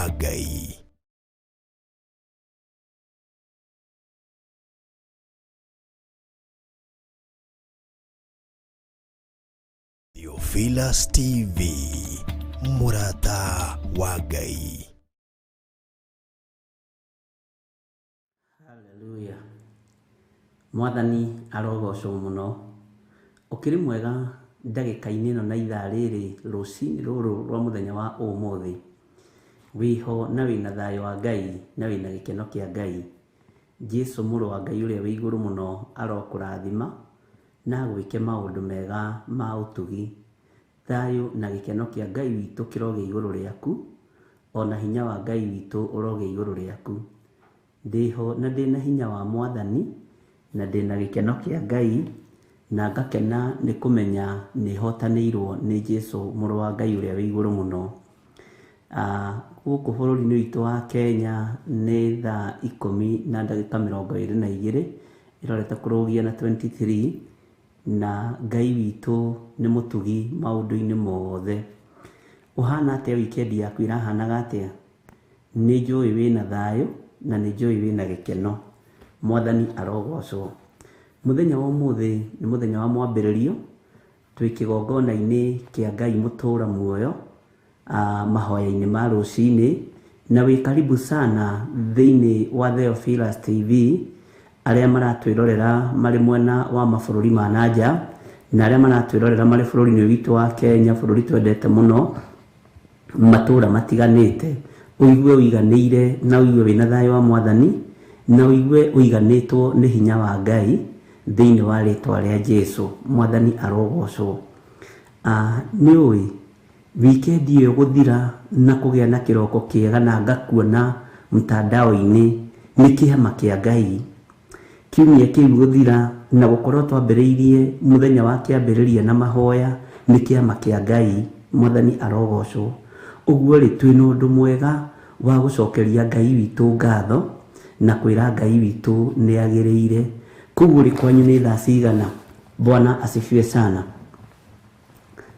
Wa Ngai. Theophilus TV, mũrata wa Ngai. Haleluya. Mwathani arogocwo mũno. Ũkĩrĩ mwega ndagĩka-inĩ ĩno na ithaa rĩrĩ rũcinĩ rũrũ rwa mũthenya wa ũmũthĩ. Wĩho na wĩna thayũ wa Ngai na wĩna gĩkeno kĩa Ngai. Jesu mũrũ wa Ngai ũrĩa wĩ igũrũ mũno arokũrathima na agwĩke maũndũ mega ma ũtugi. Thayũ na gĩkeno kĩa Ngai witũ kĩrogĩa igũrũ rĩaku, ona hinya wa Ngai witũ ũrogĩa igũrũ rĩaku. Ndĩho na ndĩna hinya wa Mwathani, na ndĩna gĩkeno kĩa Ngai, na ngakena nĩ kũmenya nĩ hotanĩirwo nĩ Jesu mũrũ wa Ngai ũrĩa wĩ igũrũ mũno. Gũkũ bũrũri-inĩ witũ wa Kenya nĩ thaa ikũmi na ndagĩka mĩrongo ĩrĩ na igĩrĩ, ĩrorete kũrũgia na 23, na Ngai witũ nĩ mũtugi maũndũ-inĩ mothe. Ũhana atĩa weekend yaku ĩrahanaga atĩa? Nĩ njũĩ wĩna thayũ na nĩ njũĩ wĩna gĩkeno. Mwathani arogocwo. Mũthenya wa ũmũthĩ nĩ mũthenya wa mwambĩrĩrio, twĩ kĩgongona-inĩ kĩa Ngai mũtũra muoyo, mahoya-inĩ ma rũcinĩ, na wĩ karibu sana thĩinĩ wa Theophilus TV, arĩa maratwĩrorera marĩ mwena wa mabũrũri ma na nja, na arĩa maratwĩrorera marĩ bũrũri-inĩ witũ wa Kenya, bũrũri twendete mũno, matũra matiganĩte, ũigue ũiganĩire na ũigue wĩna thayũ wa Mwathani, na ũigue ũiganĩtwo nĩ hinya wa Ngai thĩinĩ wa rĩtwa rĩa Jesu. Mwathani arogocwo. Nĩ ũĩ weekend ĩyo gũthira na kũgĩa na kĩroko kĩega na ngakuona mtandao-inĩ nĩ kĩama kĩa Ngai. Kiumia kĩu gũthira na gũkorwo twambĩrĩirie mũthenya wa kĩambĩrĩria na mahoya nĩ kĩama kĩa Ngai. Mwathani arogocwo. Ũguo rĩ, twĩna ũndũ mwega wa gũcokeria Ngai witũ ngatho na kwĩra Ngai witũ nĩ agĩrĩire. Koguo rĩ, kwanyu nĩ thaa cigana? Bwana asifiwe sana.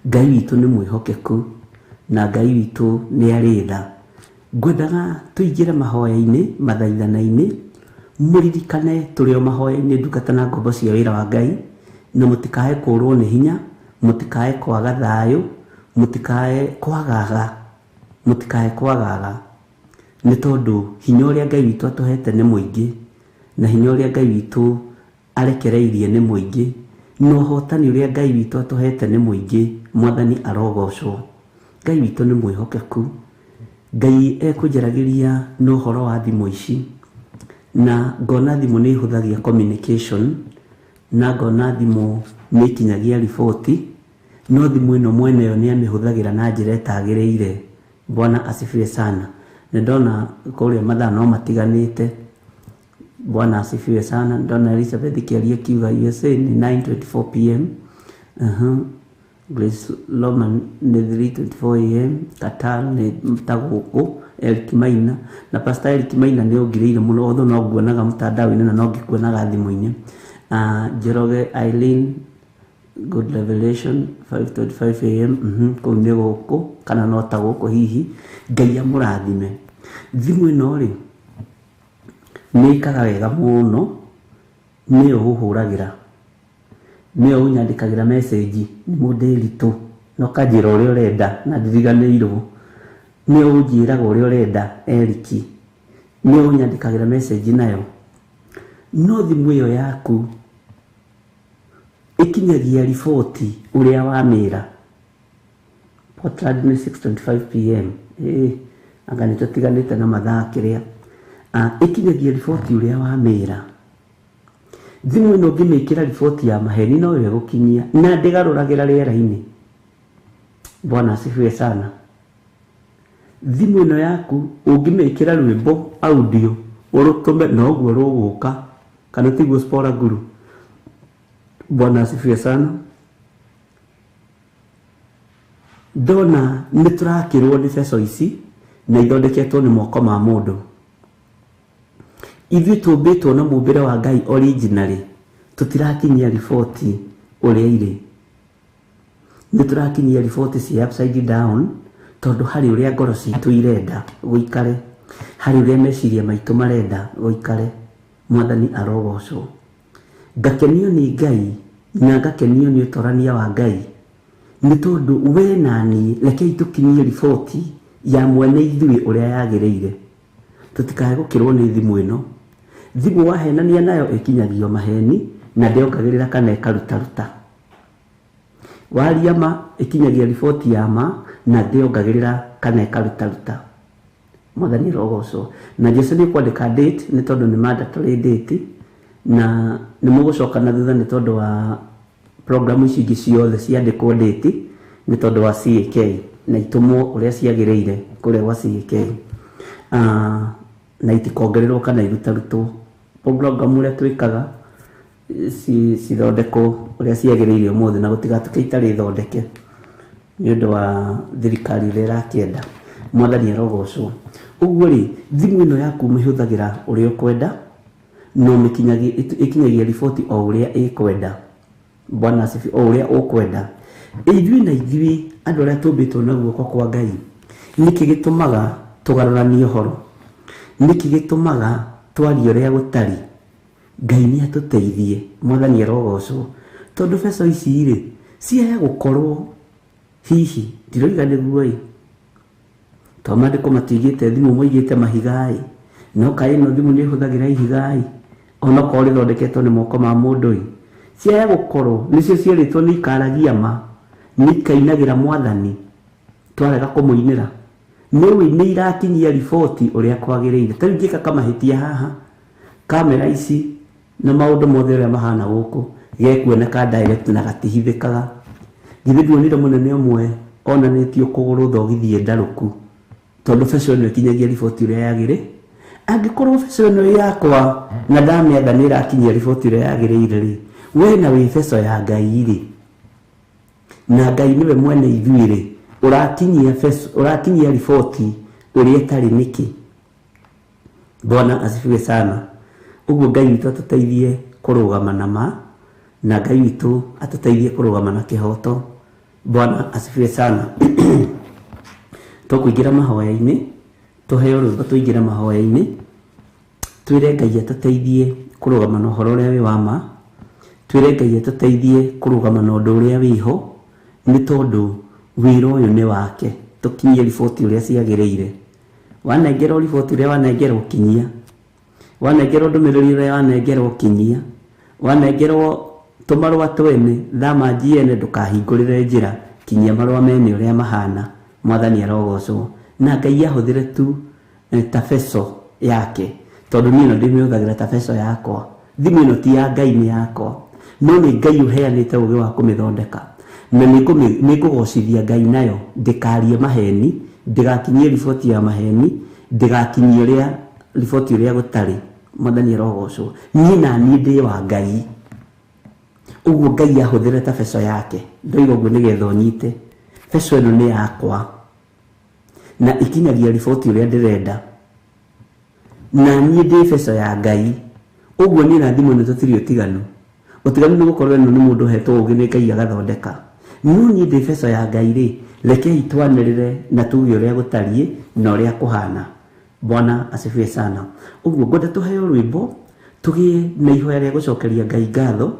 Ngai witũ nĩ mwĩhokeku na Ngai witũ nĩ arĩ tha. Ngwendaga tũingĩre mahoya-inĩ, mathaithana-inĩ, mũririkane tũrĩ o mahoya-inĩ ndungata na ngombo cia wĩra wa Ngai, na mũtikae kũrwo nĩ hinya, mũtikae kwaga thayũ, mũtikae kwagaga, mũtikae kwagaga, nĩ tondũ hinya ũrĩa Ngai witũ atũhete nĩ mũingĩ, na hinya ũrĩa Ngai witũ arekereirie nĩ mũingĩ, na ũhotani ũrĩa Ngai witũ atũhete nĩ mũingĩ. Mwathani arogocwo. Ngai witũ nĩ mwĩhokeku. Ngai ekũnjaragĩria na ũhoro wa thimũ ici, na ngona thimũ nĩ ĩhũthagia communication, na ngona thimũ nĩ ĩkinyagia riboti, no thimũ ĩno mwene yo nĩ amĩhũthagĩra na njĩra ĩtagĩrĩire. Bwana asifiwe sana. Nĩ ndona kũrĩa mathaa no matiganĩte. Bwana asifiwe sana. Ndona Elizabeth kĩaria kiuga USA nĩ 9:24 pm. Grace Loman nĩ 3:24 am. Qatar nĩ ta gũkũ. Eric Maina na Pastor Eric Maina nĩ ũngirĩire mũno, although no nguonaga mtandao-inĩ na no ngĩkuonaga thimũ-inĩ. Njoroge Eileen, good revelation 5:25 am. Kũu nĩ gũkũ kana no ta gũkũ hihi. Ngai amũrathime. Thimũ ĩno rĩ, nĩ ĩkaga wega mũno, nĩyo ũhũragĩra, nĩyo ũnyandĩkagĩra message nĩ mũndĩritũ na ũkanjĩra ũrĩa ũrenda na ndiriganĩirwo, nĩyo ũnjĩraga ũrĩa ũrenda Eric, nĩyo ũnyandĩkagĩra message nayo. No thimũ ĩyo yaku ĩkinyagia riboti ũrĩa wamĩra. Portland nĩ 6:25 pm. Anga nĩ tũtiganĩte na mathaa kĩrĩa. Ĩkinyagia riboti ũrĩa wamĩra. Thimũ ĩno ũngĩmĩkĩra riboti ya maheni no yo ĩgũkinyia na ndĩgarũragĩra rĩera-inĩ. Bwana asifiwe sana. Thimũ ĩno yaku ũngĩmĩkĩra rwĩmbo audio ũrũtũme noguo rũgũka, kana tiguo Spora Guru? Bwana asifiwe sana. Ndona nĩ tũrakĩrwo nĩ beco ici na ithondeketwo nĩ moko ma mũndũ. Ithuĩ tũmbĩtwo na mũmbĩre wa Ngai originally, tũtirakinyia riboti ũrĩa irĩ. Nĩ tũrakinyia riboti cia upside down, Tondũ harĩ ũrĩa ngoro citũ irenda gũikare, harĩ ũrĩa meciria maitũ marenda gũikare. Mwathani arogocwo. Ngakenio nĩ Ngai na ngakenio nĩ ũtorania wa Ngai, nĩ tondũ we na niĩ rekei tũkinyie riboti ya mwene ithuĩ ũrĩa yagĩrĩire. Tũtikae gũkĩrwo nĩ thimũ ĩno. Thimũ wahenania nayo ĩkinyagio maheni na ndĩongagĩrĩra kana ĩkarutaruta. Waria ma ĩkinyagia riboti ya ma na ndĩongagĩrĩra kana ĩkarutaruta. Mwathani arogocwo. Na Jesu nĩ kwandĩka date nĩ tondũ nĩ mandatory date, na nĩ mũgũcoka na thutha nĩ tondũ wa programu ici ingĩ ciothe ciandĩkwo date nĩ tondũ wa CAK na itũmwo ũrĩa ciagĩrĩire kũrĩa gwa CAK. Na itikongererwo kana irutarutwo. Programu ũrĩa twĩkaga cithondekwo ũrĩa ciagĩrĩire ũmũthĩ na gũtigatuĩke itarĩ thondeke nĩ ũndũ wa thirikari ĩrĩa ĩrakĩenda. Mwathani arogocwo. Ũguo rĩ, thimũ ĩno yaku ũmĩhũthagĩra ũrĩa ũkwenda, na ĩkinyagia riboti o ũrĩa ĩkwenda. Bwana asifiwe, o ũrĩa ũkwenda. Ithuĩ na ithuĩ andũ arĩa tũmbĩtwo na guoko kwa Ngai, nĩkĩ gĩtũmaga tũgarũranie ũhoro? Nĩkĩ gĩtũmaga twarie ũrĩa gũtarĩ? Ngai nĩ atũteithie. Mwathani arogocwo. Tondũ beca ici rĩ, ciaya gũkorwo hihi ndiroiga nĩguo ĩ, to maandĩko matiigĩte thimũ moigĩte mahiga ĩ, no kaĩ ĩno thimũ nĩ ĩhũthagĩra ihiga ĩ, onokorwo rĩthondeketwo nĩ moko ma mũndũ ĩ, ciaya gũkorwo nĩcio cierĩtwo nĩ ikaragia ma, nĩ ikainagĩra Mwathani twarega kũmũinĩra. Nĩũĩ nĩ irakinyia riboti ũrĩa kwagĩrĩire. Ta rĩu ingĩka kamahĩtia haha, kamera ici na maũndũ mothe ũrĩa mahana gũkũ gekuoneka direct na gatihithĩkaga. Githĩ nduonire mũnene ũmwe onanĩtio kũgũrũ thogithi ndarũku tondũ beca ĩno ĩkinyagia riboti ũrĩa yagĩrĩ. Angĩkorwo beca ĩno ĩ yakwa na ndamĩatha nĩ ĩrakinyia riboti ũrĩa yagĩrĩire rĩ, we na wĩ beca ya Ngai rĩ, na Ngai nĩwe mwene ithuĩ rĩ, ũrakinyia beca, ũrakinyia riboti ũrĩa ĩtarĩ nĩkĩ? Bwana asifiwe sana. Ũguo Ngai witũ atũteithie kũrũgama na ma, na Ngai witũ atũteithie kũrũgama na kĩhoto. Bwana asifiwe sana. Tũkũingĩra mahoya-inĩ, tũheo rwĩmbo tũingĩre mahoya-inĩ, twĩre Ngai atũteithie kũrũgama na ũhoro ũrĩa wĩ wa ma, twĩre Ngai atũteithie kũrũgama na ũndũ ũrĩa wĩho, nĩ tondũ wĩra ũyũ nĩ wake. Tũkinyie riboti ũrĩa ciagĩrĩire. Wanengerwo riboti ũrĩa wanengerwo kinyia, wanengerwo ndũmĩrĩri ũrĩa wanengerwo kinyia, wanengerwo tũmarũa twene thama njiene ndũkahingũrĩre njĩra, kinyia marũa mene ũrĩa mahana. Mwathani arogocwo. Na Ngai ahũthĩre tu ta beco yake, tondũ niĩ no ndĩmĩhũthagĩra ta beco yakwa. Thimũ ĩno ti ya Ngai, nĩ yakwa, no nĩ Ngai ũheanĩte ũgĩ wa kũmĩthondeka, na nĩ ngũgocithia Ngai nayo. Ndĩkarie maheni, ndĩgakinyie riboti ya maheni, ndĩgakinyie ũrĩa riboti ũrĩa gũtarĩ. Mwathani arogocwo. Niĩ na niĩ ndĩ wa Ngai, ũguo Ngai ahũthĩre ta beco yake. Ndoiga ũguo nĩgetha ũnyite, beco ĩno nĩ yakwa na ikinyagia riboti ũrĩa ndĩrenda, na niĩ ndĩ beco ya Ngai. Ũguo niĩ na thimũ ĩno tũtirĩ ũtiganu. Ũtiganu nĩ gũkorwo ĩno nĩ mũndũ ũhetwo ũgĩ nĩ Ngai agathondeka, no niĩ ndĩ beco ya Ngai rĩ, rekei twanĩrĩre na tuge ũrĩa gũtariĩ na ũrĩa kũhana. Bwana asifiwe sana. Ũguo ngwenda tũheo rwĩmbo tũgĩe na ihoya rĩa gũcokeria Ngai ngatho,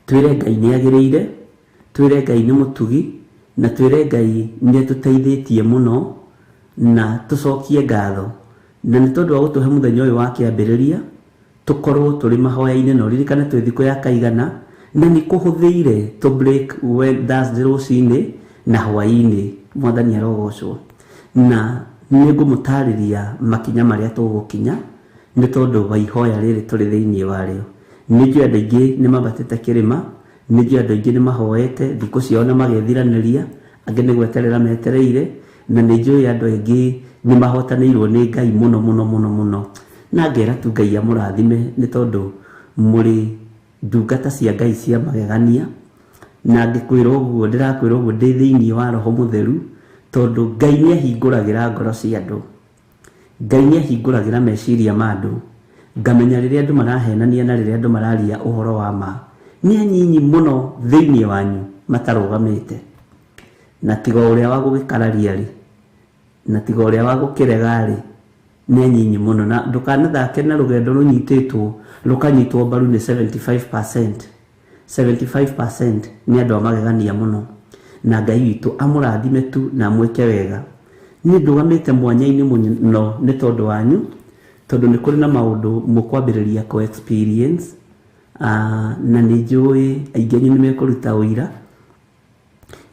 twĩre Ngai nĩ agĩrĩire, twĩre Ngai nĩ mũtugi, na twĩre Ngai nĩ atũteithĩtie mũno, na tũcokie ngatho. Na nĩ tondũ wa gũtũhe mũthenya ũyũ wa kĩambĩrĩria tũkorwo tũrĩ mahoya-inĩ, na ũririkane twĩ thikũ ya kaigana, na nĩ kũhũthĩire tũ break Thursday rũcinĩ na hwaĩ-inĩ. Mwathani arogocwo. Na nĩ ngũmũtarĩria makinya marĩa tũgũkinya nĩ tondũ wa ihoya rĩrĩ tũrĩ thĩinĩ warĩo. Nĩ njũĩ andũ aingĩ nĩ mambatĩte kĩrĩma, nĩ njũĩ andũ aingĩ nĩ mahoete thikũ ciao na magethiranĩria, angĩ nĩ gweterera metereire, na nĩ njũĩ andũ aingĩ nĩ mahotanĩirwo nĩ Ngai mũno mũno mũno mũno. Na ngera tu Ngai amũrathime nĩ tondũ mũrĩ ndungata cia Ngai cia magegania. Na ngĩkwĩra ũguo, ndĩrakwĩra ũguo ndĩ thĩinĩ wa Roho Mũtheru, tondũ Ngai nĩ ahingũragĩra ngoro cia andũ, Ngai nĩ ahingũragĩra meciria ma andũ. Ngamenya rĩrĩa andũ marahenania na rĩrĩa andũ mararia ũhoro wa ma. Nĩ anyinyi mũno thĩinĩ wanyu matarũgamĩte. Na tiga ũrĩa wa gũgĩkararia rĩ, na tiga ũrĩa wa gũkĩrega rĩ, nĩ anyinyi mũno. Na ndũkanathake na rũgendo rũnyitĩtwo rũkanyitwo mbaru nĩ 75%. 75% nĩ andũ a magegania mũno, na Ngai witũ amũrathime tu na amwĩke wega. Niĩ ndũgamĩte mwanya-inĩ mũno nĩ tondũ wanyu, tondũ nĩ kũrĩ na maũndũ mũkwambĩrĩria kũ experience, na nĩ njũĩ aingĩ anyu nĩ mekũruta ũira.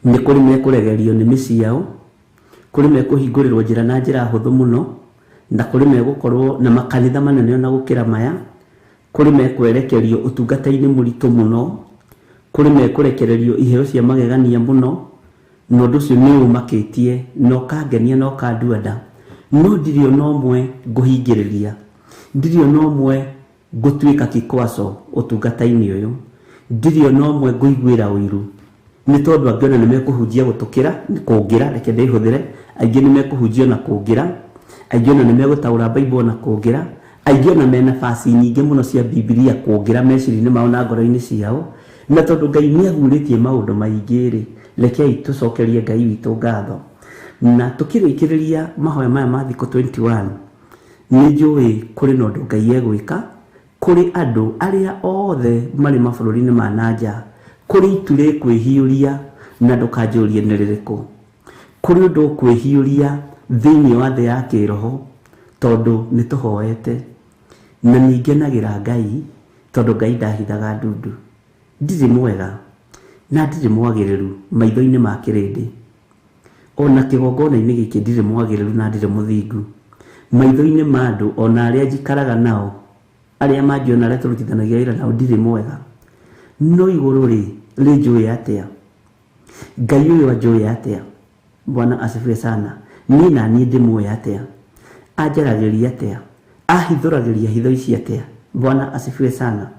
Nĩ kũrĩ mekũregerio nĩ mĩciĩ yao, kũrĩ mekũhingũrĩrwo njĩra na njĩra hũthũ mũno, na kũrĩ megũkorwo na makanitha manene ona gũkĩra maya, kũrĩ mekwerekerio ũtungata-inĩ mũritũ mũno, kũrĩ mekũrekererio iheo cia magegania mũno, na ũndũ ũcio nĩ ũmakĩtie na ũkangenia na ũkandua nda. No ndirĩ ona ũmwe ngũhingĩrĩria, ndirĩ ona ũmwe ngũtuĩka kikwaco ũtungata-inĩ ũyũ, ndirĩ ona ũmwe ngũiguĩra ũiru, nĩ tondũ angĩ ona nĩ mekũhunjia gũtũkĩra, kũngĩra, reke ndĩhũthĩre, aingĩ nĩ mekũhunjia ona kũngĩra, aingĩ ona nĩ megũtaũra Bible ona kũngĩra, aingĩ ona mena basi nyingĩ mũno cia Bibilia kũngĩra meciria-inĩ mao na ngoro-inĩ ciao. Na tondũ Ngai nĩ aguũrĩtie maũndũ maingĩ rĩ, rekei tũcokerie Ngai witũ ngatho. Na tũkĩrĩkĩrĩria mahoya maya ma thikũ 21, nĩ njũĩ kũrĩ na ũndũ Ngai egwĩka kũrĩ andũ arĩa othe marĩ mabũrũri-inĩ ma nanja, kũrĩ itu rĩkwĩhiũria na ndũkanjũrie nĩ rĩrĩkũ, kũrĩ ũndũ ũkwĩhiũria thĩinĩ wa thĩ ya kĩroho, tondũ nĩ tũhoete. Na nĩ ngenagĩra Ngai, tondũ Ngai ndahithaga ndundu. Ndirĩ mwega na ndirĩ mwagĩrĩru maitho-inĩ ma kĩrĩndĩ, ona kĩgongona-inĩ gĩkĩ ndirĩ mwagĩrĩru na ndirĩ mũthingu maitho-inĩ ma andũ, ona arĩa njikaraga nao, arĩa mangiona, arĩa tũrutithanagia wĩra nao, ndirĩ mwega. No igũrũ rĩ, rĩnjũĩ atĩa? Ngai ũyũ anjũĩ atĩa? Bwana asifiwe sana. Niĩ na niĩ ndĩmũĩ atĩa? Anjaragĩria atĩa? Ahithũragĩria hitho ici atĩa? Bwana asifiwe sana.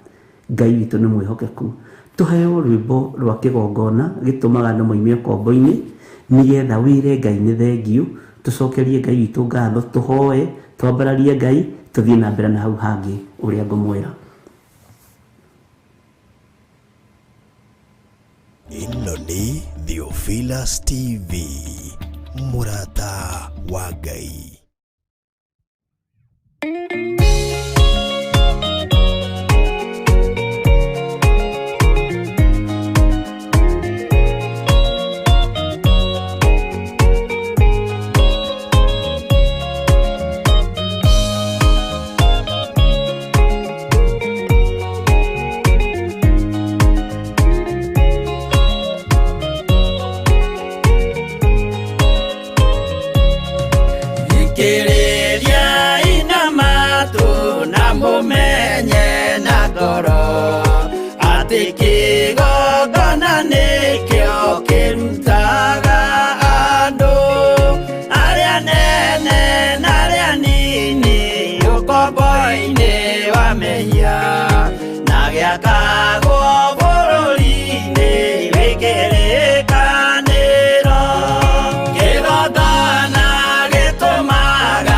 Ngai witũ nĩ mwĩhokeku. Tũheo rwĩmbo rwa kĩgongona gĩtũmaga andũ moime ũkombo-inĩ, nĩgetha wĩre Ngai nĩ thengiũ, tũcokerie Ngai witũ ngatho, tũhoe, twambararie Ngai, tũthiĩ na mbere na hau hangĩ ũrĩa ngũmwĩra. Ĩno nĩ Theophilus TV, mũrata wa Ngai. Thikĩrĩria ina matũ na mũmenye na ngoro atĩ kĩgongona nĩkĩo kĩrutaga andũ arĩa nene na arĩa nini ũkombo-inĩ wa mehia na gĩakagwo bũrũri-inĩ wĩ kĩrĩkanĩro. Kĩgongona gĩtũmaga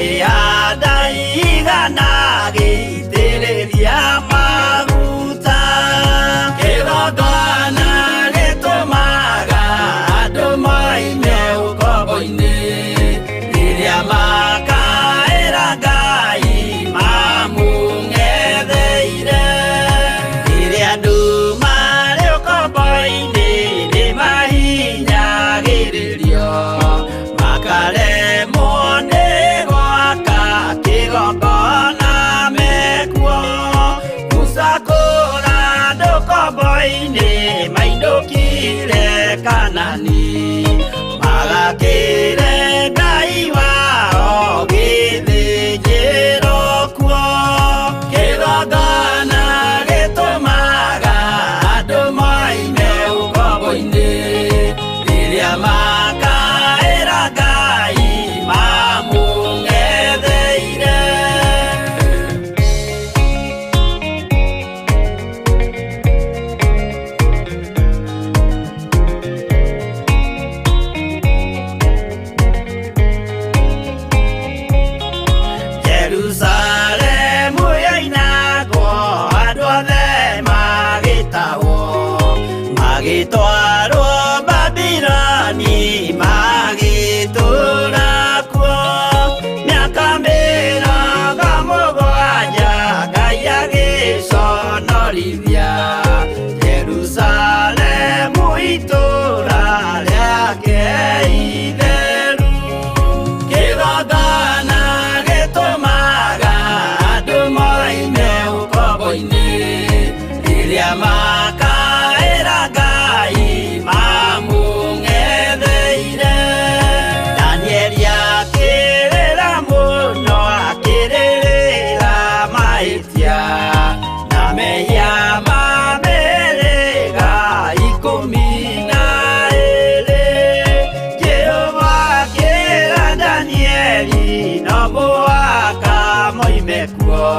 Akĩhanda igana agĩitĩrĩria maguta. Kĩgongona gĩtũmaga andũ moime ũkombo-inĩ, rĩrĩa makaĩra Ngai mamũng'etheire. Rĩrĩa andũ marĩ ũkombo-inĩ nĩmahinyagĩrĩrio, makaremwo nĩ gwaka kĩgongona mekuo. Musa kũra andũ ũkombo-inĩ mainũkire Kanani, magakĩre Ngai wao gĩthĩnjĩro kuo. Kĩgongona gĩtũmaga andũ moime ũkombo-inĩ, rĩrĩa makaĩra Ngai mamũng'etheire. Jerusalemu yoinagwo andũ othe magĩtahwo, magĩtwarwo Babiloni magĩtũũra kuo. Mĩaka 70 Ngai agĩconorithia Jerusalemu itũũra rĩake itheru. Kĩgongona gĩtũmaga andũ moime ũkombo-inĩ, rĩrĩa makaĩra Ngai mamũng'etheire. Danieli akĩrĩra mũno akĩrĩrĩra mahĩtia na mehia ma mĩhĩrĩga 12. Jehova akĩra Danieli no mũhaka moime kuo,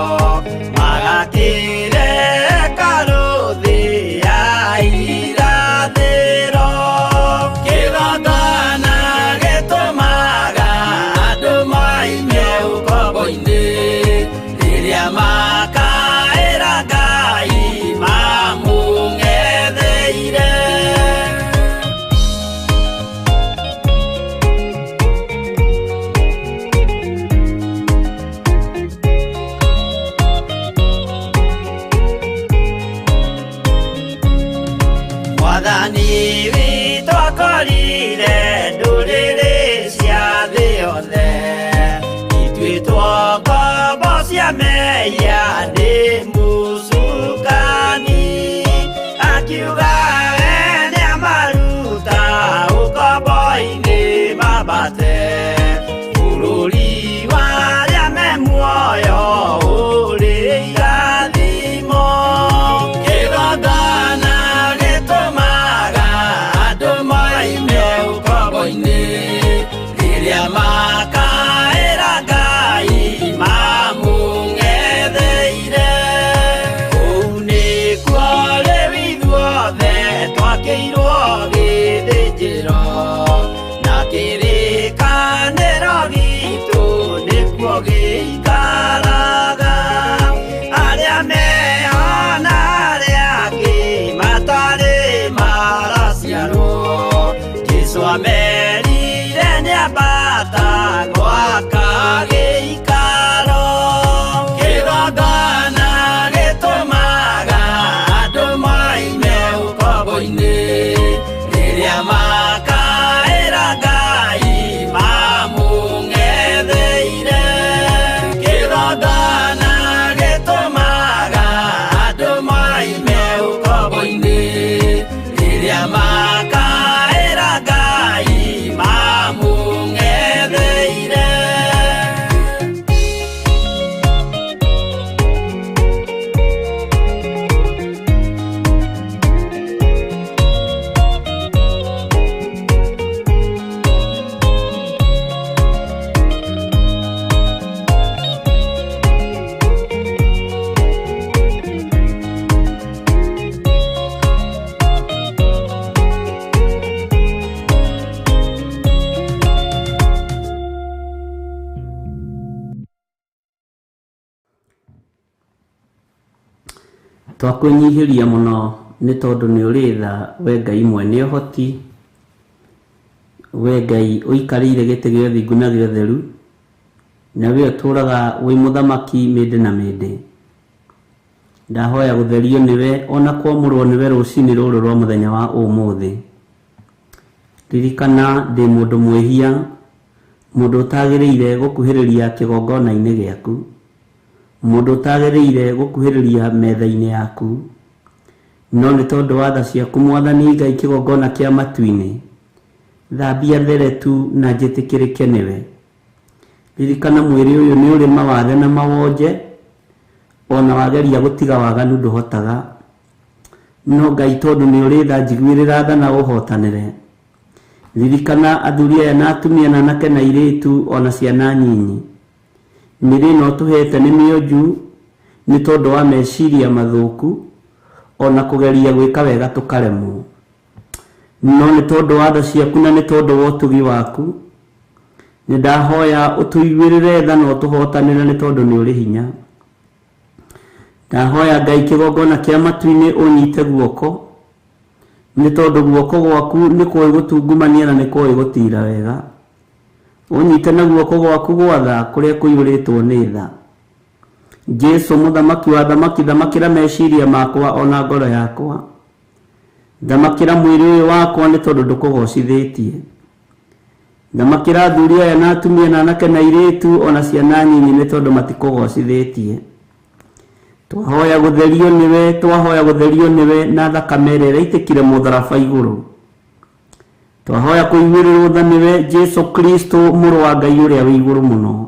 magakĩre hekarũ thĩ ya irathĩro. Kĩgongona gĩtũmaga andũ moime ũkombo-inĩ, rĩrĩa makaĩra Ngai mamũng'etheire. Mwathani witũ akorire ndũrĩrĩ cia thĩ yothe, ituĩtwo ngombo cia mehia nĩ mũcukani. Akiuga we nĩamaruta ũkombo-inĩ mambate, bũrũri wa arĩa me muoyo ũrĩ irathimo. Kĩgongona gĩtũmaga andũ moime ũkombo-inĩ, rĩrĩa makaĩra Ngai mamũng'etheire. Twakwĩnyihĩria mũno nĩ tondũ nĩ ũrĩ tha we Ngai mwene ũhoti, we Ngai ũikarĩire gĩtĩ gĩa ũthingu na gĩa ũtheru, na we ũtũũraga wĩ mũthamaki mĩndĩ na mĩndĩ. Ndahoya gũtherio nĩwe ona kwamũrwo nĩwe rũcinĩ rũrũ rwa mũthenya wa ũmũthĩ. Ririkana ndĩ mũndũ mwĩhia, mũndũ ũtagĩrĩire gũkuhĩrĩria kĩgongona-inĩ gĩaku, mũndũ ũtagĩrĩire gũkuhĩrĩria metha-inĩ yaku, no nĩ tondũ wa tha ciaku Mwathani Ngai kĩgongona kĩa matu-inĩ, thambia there tu na njĩtĩkĩrĩke nĩwe. Ririkana mwĩrĩ ũyũ nĩ ũrĩ mawathe na mawonje, ona wageria gũtiga waganu ndũhotaga, no Ngai tondũ nĩ ũrĩ tha njiguĩrĩra tha na ũhotanĩre. Ririkana athuri aya na atumia na anake na airĩtu ona ciana nyinyi. Mĩrĩ ĩno ũtũhete nĩ mĩonju nĩ tondũ wa meciria mathũku, ona kũgeria gwĩka wega tũkaremwo. No nĩ tondũ wa tha ciaku na nĩ tondũ wa ũtugi waku, nĩ ndahoya ũtũiguĩrĩre tha na ũtũhotanĩre nĩ tondũ nĩ ũrĩ hinya. Ndahoya Ngai kĩgongona kĩa matu-inĩ ũnyite guoko, nĩ tondũ guoko gwaku nĩ kũĩ gũtungumania na nĩ kũĩ gũtira wega. Ũnyite na guoko gwaku gwa tha kũrĩa kũiyũrĩtwo nĩ tha. Jesu mũthamaki wa thamaki, thamakĩra meciria makwa ona ngoro yakwa. Thamakĩra mwĩrĩ ũyũ wakwa nĩ tondũ ndũkũgocithĩtie. Thamakĩra athuri aya na atumia na anake na airĩtu ona ciana nyinyi nĩ tondũ matikũgocithĩtie. Twahoya gũtherio nĩwe, twahoya gũtherio nĩwe na thakame ĩrĩa ĩraitĩkire mũtharaba igũrũ. Twahoya kũiguĩrĩrwo tha nĩwe Jesu Kristo mũrũ wa Ngai ũrĩa wĩ igũrũ mũno.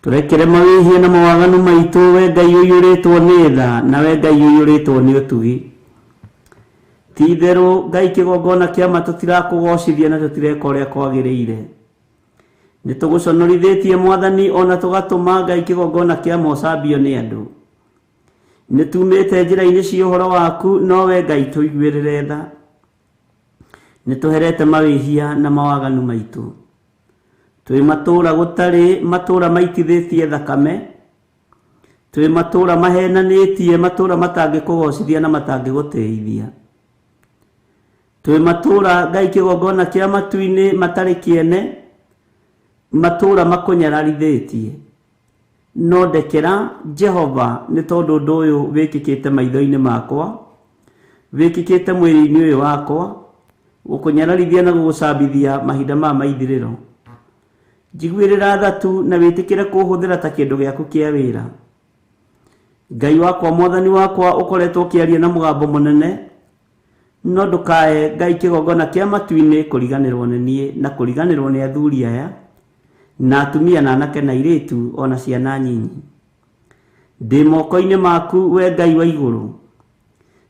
Tũrekere mawĩhia na mawaganu maitũ we Ngai ũiyũrĩtwo nĩ tha na we Ngai ũiyũrĩtwo nĩ ũtugi. Ti itherũ Ngai kĩgongona kĩa ma tũtirakũgocithia na tũtireka ũrĩa kwagĩrĩire. Nĩ tũgũconorithĩtie Mwathani ona tũgatũma Ngai kĩgongona kĩa ma ũcambio nĩ andũ. Nĩ tumĩte njĩra-inĩ cia ũhoro waku, no we Ngai tũiguĩrĩre tha. Nĩ tũherete mawĩhia na mawaganu maitũ. Twĩ matũũra gũtarĩ matũũra maitithĩtie thakame, twĩ matũũra mahenanĩtie, matũũra matangĩkũgocithia na matangĩgũtĩithia. Twĩ matũũra Ngai kĩgongona kĩa matu-inĩ matarĩ kĩene, matũũra makũnyararithĩtie. No ndekera Jehova nĩ tondũ ũndũ ũyũ wĩkĩkĩte maitho-inĩ makwa, wĩkĩkĩte mwĩrĩ-inĩ ũyũ wakwa, gũkũnyararithia na gũgũcambithia mahinda ma maithirĩro. Njiguĩrĩra tha tu na wĩtĩkĩre kũhũthĩra ta kĩndũ gĩaku kĩa wĩra. Ngai wakwa Mwathani wakwa ũkoretwo ũkĩaria na mũgambo mũnene, no ndũkae Ngai kĩgongona kĩa matu-inĩ kũriganĩrwo nĩ niĩ na kũriganĩrwo nĩ athuri aya na atumia na anake na airĩtu ona ciana nyinyi. Ndĩ moko-inĩ maku we Ngai wa igũrũ,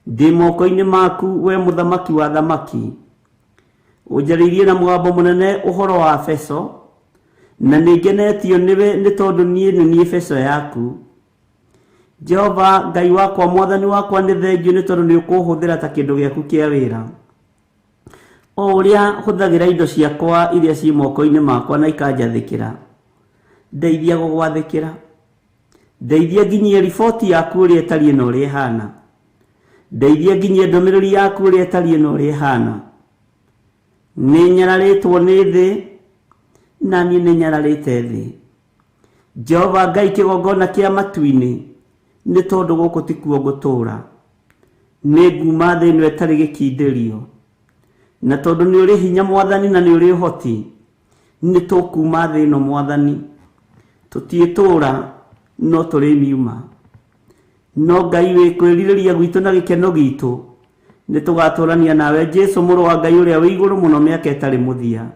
ndĩ moko-inĩ maku we mũthamaki wa thamaki. Ũnjarĩirie na mũgambo mũnene ũhoro wa beco, na nĩ ngenetio nĩwe nĩ tondũ niĩ nĩ niĩ beco yaku. Jehova Ngai wakwa Mwathani wakwa nĩ thengio nĩ tondũ nĩ ũkũhũthĩra ta kĩndũ gĩaku kĩa wĩra. O ũrĩa hũthagĩra indo ciakwa iria ciĩ moko-inĩ makwa na ikanjathĩkĩra, ndeithia gũgwathĩkĩra. Ndeithia nginyie riboti yaku ũrĩa ĩtariĩ na ũrĩa ĩhana. Ndeithia nginyie ndũmĩrĩri yaku ũrĩa ĩtariĩ na ũrĩa ĩhana. Nĩ nyararĩtwo nĩ thĩ, na niĩ nĩ nyararĩte thĩ. Jehova Ngai kĩgongona kĩa matu-inĩ, nĩ tondũ gũkũ tikuo ngũtũũra. Nĩ nguma thĩ ĩno ĩtarĩ gĩkindĩrio. Na tondũ nĩ ũrĩ hinya Mwathani na nĩ ũrĩ ũhoti, nĩ tũkuma thĩ ĩno Mwathani. Tũtiĩtũũra no tũrĩmiuma. No Ngai wĩ kwĩrirĩria gwitũ na gĩkeno gitũ, nĩ tũgatũũrania nawe Jesu mũrũ wa Ngai ũrĩa wĩ igũrũ mũno mĩaka ĩtarĩ mũthia.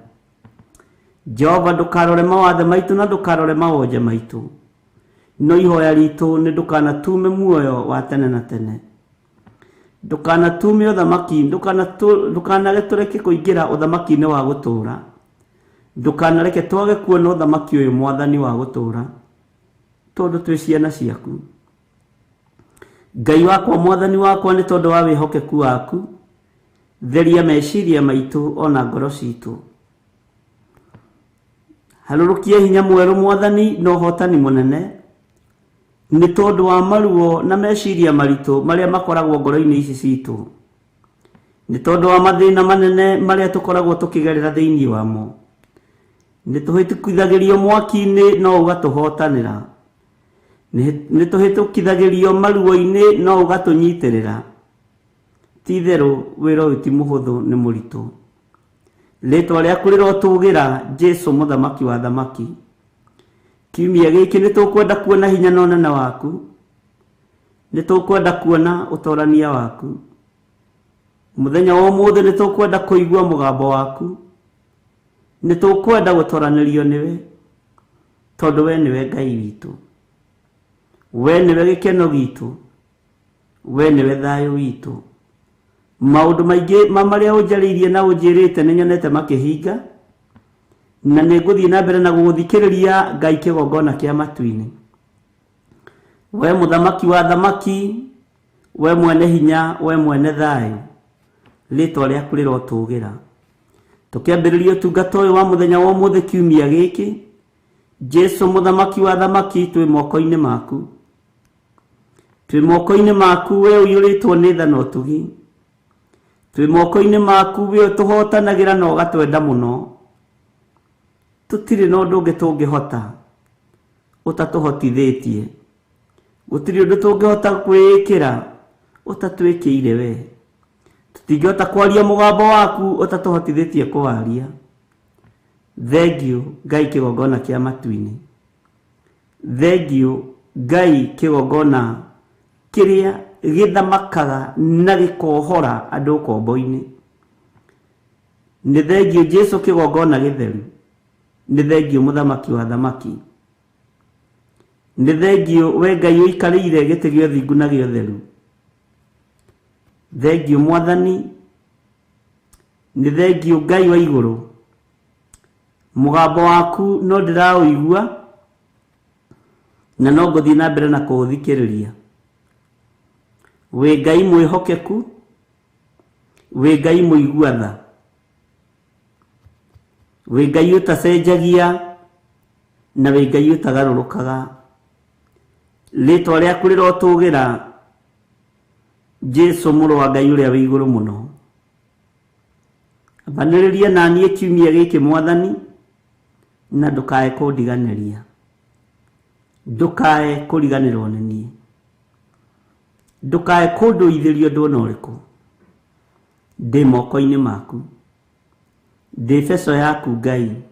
Jehova ndũkarore mawathe maitũ na ndũkarore mawonje maitũ, no ihoya ritũ nĩ ndũkanatume muoyo wa tene na tene. Ndũkanatume ũthamaki, ndũkanareke tũreke kũingĩra ũthamaki-inĩ wa gũtũũra. Ndũkanareke twage kuona ũthamaki ũyũ Mwathani wa gũtũũra, tondũ twĩ ciana ciaku. Ngai wakwa Mwathani wakwa nĩ tondũ wa wĩhokeku waku, theria meciria maitũ ona ngoro citũ. Harũrũkia hinya mwerũ Mwathani na ũhotani mũnene. Nĩ tondũ wa maruo na meciria maritũ marĩa makoragwo ngoro-inĩ ici citũ. Nĩ tondũ wa mathĩna manene marĩa tũkoragwo tũkĩgerera thĩinĩ wamo. Nĩ tũhĩtũkithagĩrio mwaki-inĩ no ũgatũhotanĩra. Nĩ tũhĩtũkithagĩrio maruo-inĩ no ũgatũnyitĩrĩra. Ti itherũ wĩra ũyũ ti mũhũthũ nĩ mũritũ. Rĩtwa rĩaku rĩrotũgĩra Jesũ mũthamaki wa thamaki. Kiumia gĩkĩ nĩ tũkwenda kuona hinya na ũnene waku. Nĩ tũkwenda kuona ũtorania waku. Mũthenya wa ũmũthĩ nĩ tũkwenda kũigua mũgambo waku. Nĩ tũkwenda gũtoranĩrio nĩwe tondũ we nĩwe Ngai witũ. We nĩwe gĩkeno gitũ. We nĩwe thayũ witũ. Maũndũ maingĩ ma marĩa ũnjarĩirie na ũnjĩrĩte nĩ nyonete makĩhinga na nĩ ngũthiĩ na mbere na gũgũthikĩrĩria Ngai kĩgongona kĩa matu-inĩ. We mũthamaki wa thamaki, we mwene hinya, we mwene thayũ, rĩtwa rĩaku rĩrotũgĩra. Tũkĩambĩrĩria ũtungata ũyũ wa mũthenya wa ũmũthĩ kiumia gĩkĩ, Jesũ mũthamaki wa thamaki twĩ moko-inĩ maku. Twĩ moko-inĩ maku we ũiyũrĩtwo nĩ tha na ũtugi. Twĩ moko-inĩ maku we ũtũhotanagĩra na ũgatwenda mũno. Tũtirĩ na ũndũ ũngĩ tũngĩhota ũtatũhotithĩtie. Gũtirĩ ũndũ tũngĩhota kwĩĩkĩra ũtatwĩkĩire we. Tũtingĩhota kwaria mũgambo waku ũtatũhotithĩtie kũwaria. Thengiũ Ngai kĩgongona kĩa matu-inĩ. Thengiũ Ngai kĩgongona kĩrĩa gĩthamakaga na gĩkohora andũ ũkombo-inĩ. Nĩ thengiũ Jesũ kĩgongona gĩtheru. Nĩ thengiũ mũthamaki wa thamaki. Nĩ thengiũ we Ngai ũikarĩire gĩtĩ gĩa ũthingu na gĩa ũtheru. Thengiũ Mwathani. Nĩ thengiũ Ngai wa igũrũ. Mũgambo waku no ndĩraũigua na no ngũthiĩ na mbere na kũũthikĩrĩria. Wĩ Ngai mwĩhokeku, wĩ Ngai mũigua tha, wĩ Ngai ũtacenjagia na wĩ Ngai ũtagarũrũkaga. Rĩtwa rĩaku rĩrotũgĩra Jesũ mũrũ wa Ngai ũrĩa wĩ igũrũ mũno. Ambanĩrĩria na niĩ kiumia gĩkĩ Mwathani na ndũkae kũndiganĩria. Ndũkae kũriganĩrwo nĩ niĩ. Ndũkae kũndũithĩria ũndũ ona ũrĩkũ. Ndĩ moko-inĩ maku. Ndĩ beco yaku Ngai.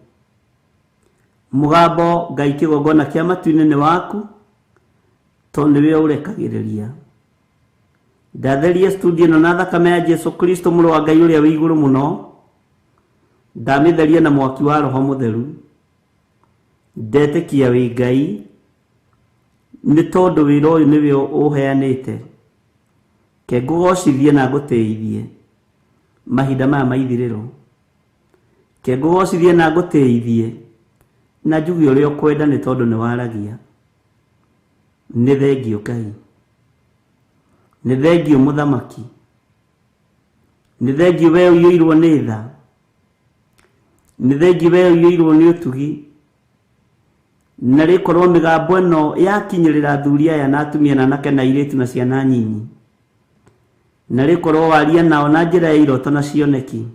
Mũgambo Ngai kĩgongona kĩa matu-inĩ nĩ waku tondũ nĩwe ũrekagĩrĩria. Ndatheria studio ĩno na thakame ya Jesũ Kristo mũrũ wa Ngai ũrĩa wĩ igũrũ mũno. Ndamĩtheria na mwaki wa Roho Mũtheru. Ndetĩkia wĩ Ngai nĩ tondũ wĩra ũyũ nĩwe ũheanĩte. Ke ngũgocithie na ngũtĩithie mahinda maya ma ithirĩro. Ke ngũgocithie na ngũtĩithie na njuge ũrĩa ũkwenda nĩ tondũ nĩ waragia. Nĩ thengiũ Ngai. Nĩ thengiũ mũthamaki. Nĩ thengiũ we ũiyũirwo nĩ tha. Nĩ thengiũ we ũiyũirwo nĩ ũtugi. Na rĩkorwo mĩgambo ĩno yakinyĩrĩra athuri aya na atumia na anake na airĩtu na ciana nyinyi. Na rĩkorwo waria nao na njĩra ya iroto na cioneki.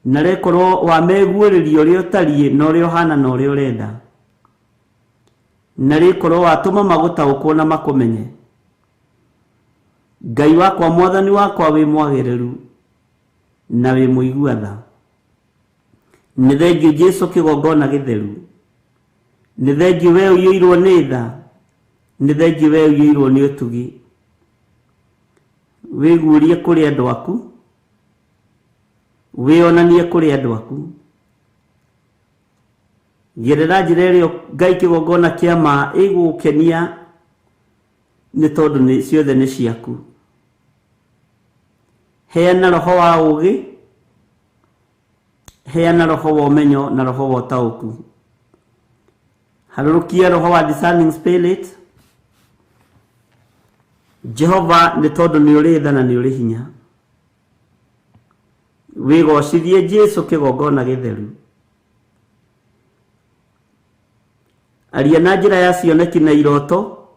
Na rĩkorwo wameguũrĩria ũrĩa ũtariĩ na ũrĩa ũhana na ũrĩa ũrenda. Na rĩkorwo watũma magũtaũkwo na makũmenye. Ngai wakwa Mwathani wakwa wĩ mwagĩrĩru na wĩ mũigua tha. Nĩ thengiũ Jesũ kĩgongona gĩtheru. Nĩ thengiũ we ũiyũirwo nĩ tha. Nĩ thengiũ we ũiyũirwo nĩ ũtugi. Wĩguũrie kũrĩ andũ aku. Wĩonanie kũrĩ andũ aku. Gerera njĩra ĩrĩa Ngai kĩgongona kĩa ma ĩgũgũkenia nĩ tondũ nĩ ciothe nĩ ciaku. Heana roho wa ũũgĩ, heana roho wa ũmenyo na roho wa ũtaũku. Harũrũkia roho wa discerning spirit. Jehova nĩ tondũ nĩ ũrĩ tha na nĩ ũrĩ hinya. Wĩgocithie Jesũ kĩgongona gĩtheru. Aria na njĩra ya cioneki na iroto.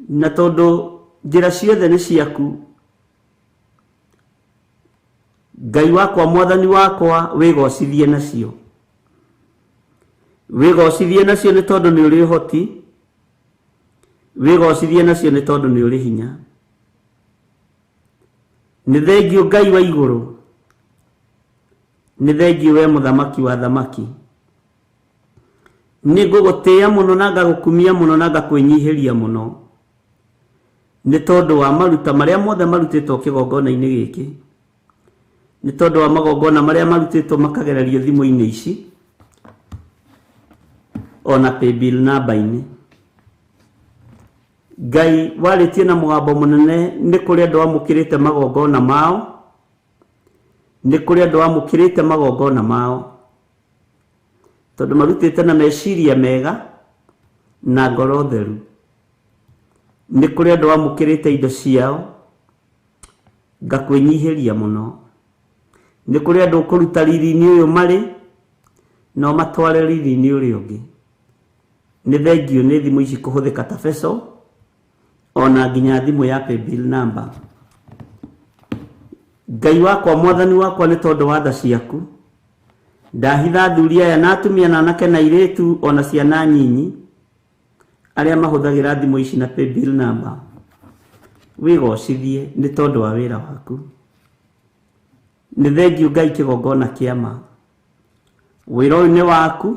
Na tondũ njĩra ciothe nĩ ciaku, Ngai wakwa, mwathani wakwa, wĩgocithie nacio, wĩgocithie nacio nĩ tondũ nĩ ũrĩ ũhoti, wĩgocithie nacio nĩ tondũ nĩ ũrĩ hinya. Nĩ thengiũ Ngai wa igũrũ, nĩ thengiũ we mũthamaki wa thamaki. Nĩ ngũgũtĩĩa mũno na ngagũkumia mũno na ngakwĩnyihĩria mũno nĩ tondũ wa maruta marĩa mothe marutĩtwo kĩgongona-inĩ gĩkĩ, nĩ tondũ wa magongona marĩa marutĩtwo makagererio thimũ-inĩ ici ona paybill namba-inĩ. Ngai warĩtie na mũgambo mũnene nĩ kũrĩ andũ amũkĩrĩte magongona mao, nĩ kũrĩ andũ amũkĩrĩte magongona mao tondũ marutĩte na meciria mega na ngoro theru. Nĩ kũrĩ andũ amũkĩrĩte indo ciao, ngakwĩnyihĩria mũno. Nĩ kũrĩ andũ ũkũruta riri-inĩ ũyũ marĩ na ũmatware riri-inĩ ũrĩa ũngĩ. Nĩ thengiũ nĩ thimũ ici kũhũthĩka ta beco ona nginya thimũ ya paybill number. Ngai wakwa, mwathani wakwa, nĩ tondũ wa tha ciaku ndahitha athuri aya na atumia na anake na airĩtu ona ciana nyinyi arĩa mahũthagĩra thimũ ici na paybill number, wĩgocithie nĩ tondũ wa wĩra waku. Nĩ thengiũ Ngai kĩgongona kĩa ma, wĩra ũyũ nĩ waku,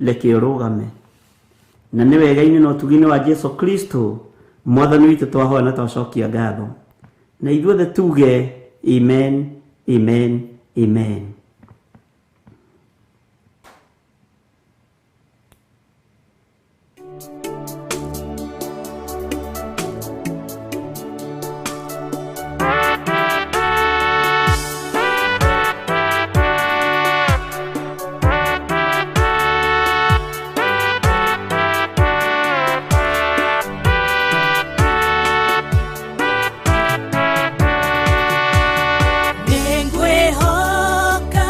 reke ũrũgame. Na nĩ wega-inĩ na ũtugi-inĩ wa Jesu Kristo mwathani witũ twahoya na twacokia ngatho, na ithuothe tuge amen, amen, amen. Nĩngwĩhoka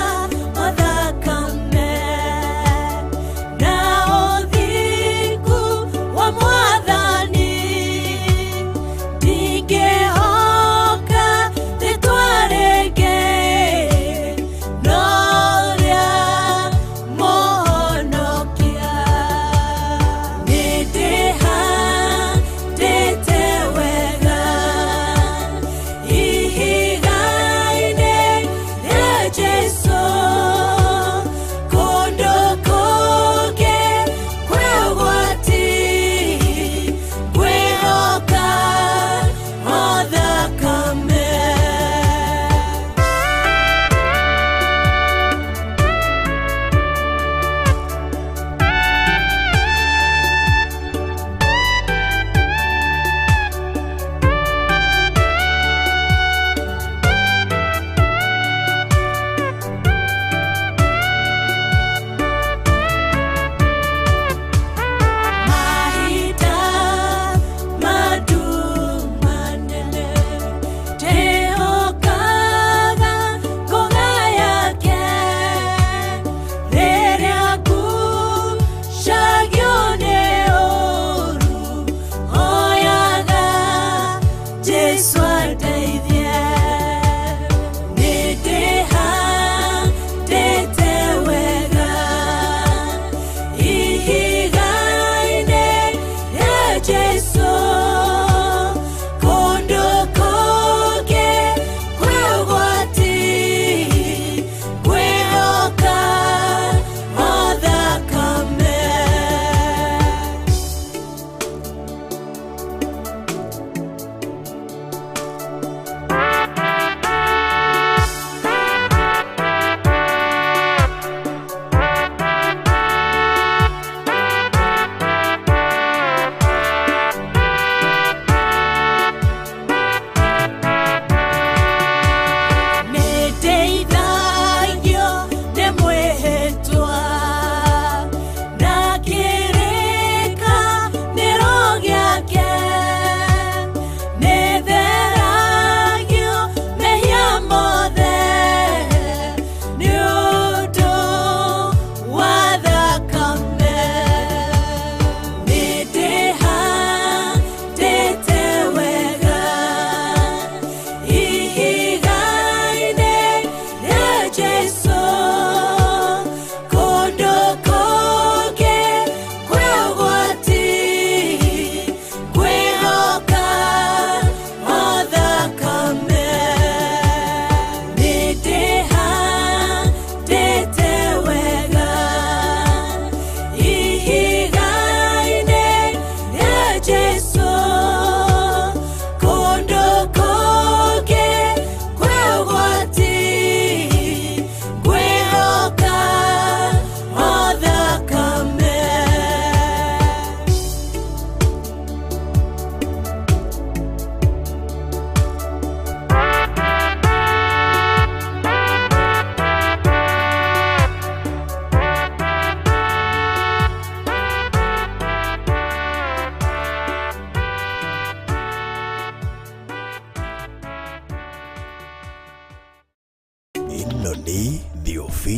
o thakame na ũthingu.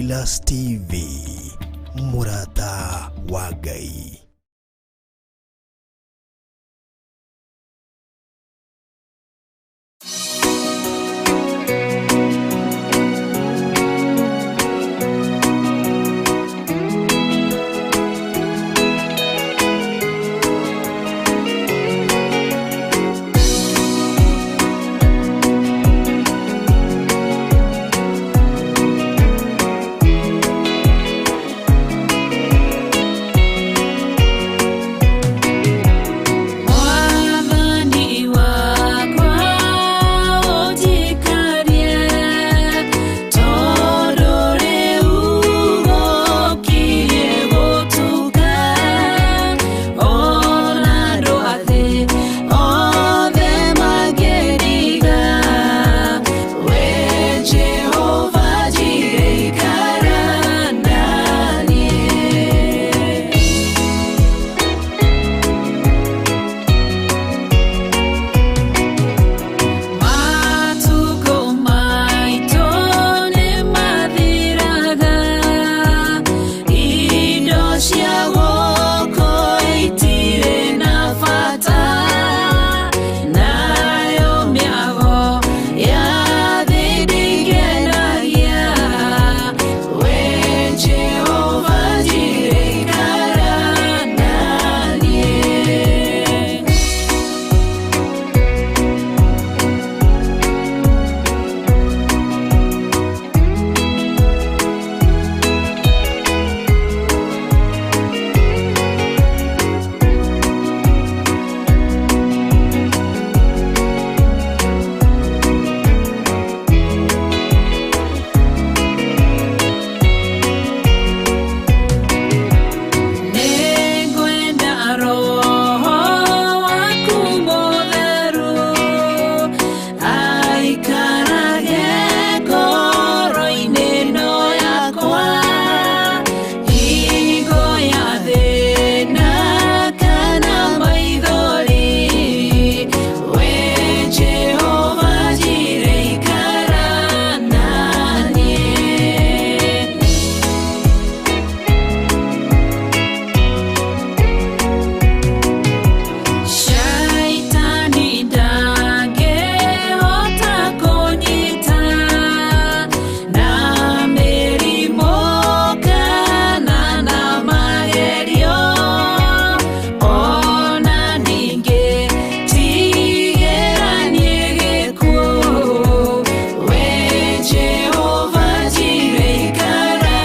Theophilus TV, mũrata wa Ngai. Mwathani wakwa ũnjikarie, tondũ rĩu gũkirie gũtuka. Ona andũ a thĩ othe mangĩriga, we Jehova ndirĩ ikara na niĩ. Matukũ maitũ nĩmathiraga, indo cia gũkũ itirĩ na bata, nayo mĩago ya thĩ ndĩngenagia. We Jehova ndirĩ ikara na niĩ. Nĩngwenda Roho waku mũtheru aikarage ngoro-inĩ ĩno yakwa, hingo ya thĩna kana maithori, we Jehova ndirĩ ikara na niĩ. Shaitani ndangĩhota kũnyita na mĩrimũ kana na magerio, ona ningĩ tigĩranie gĩkuũ, we Jehova ndirĩ ikara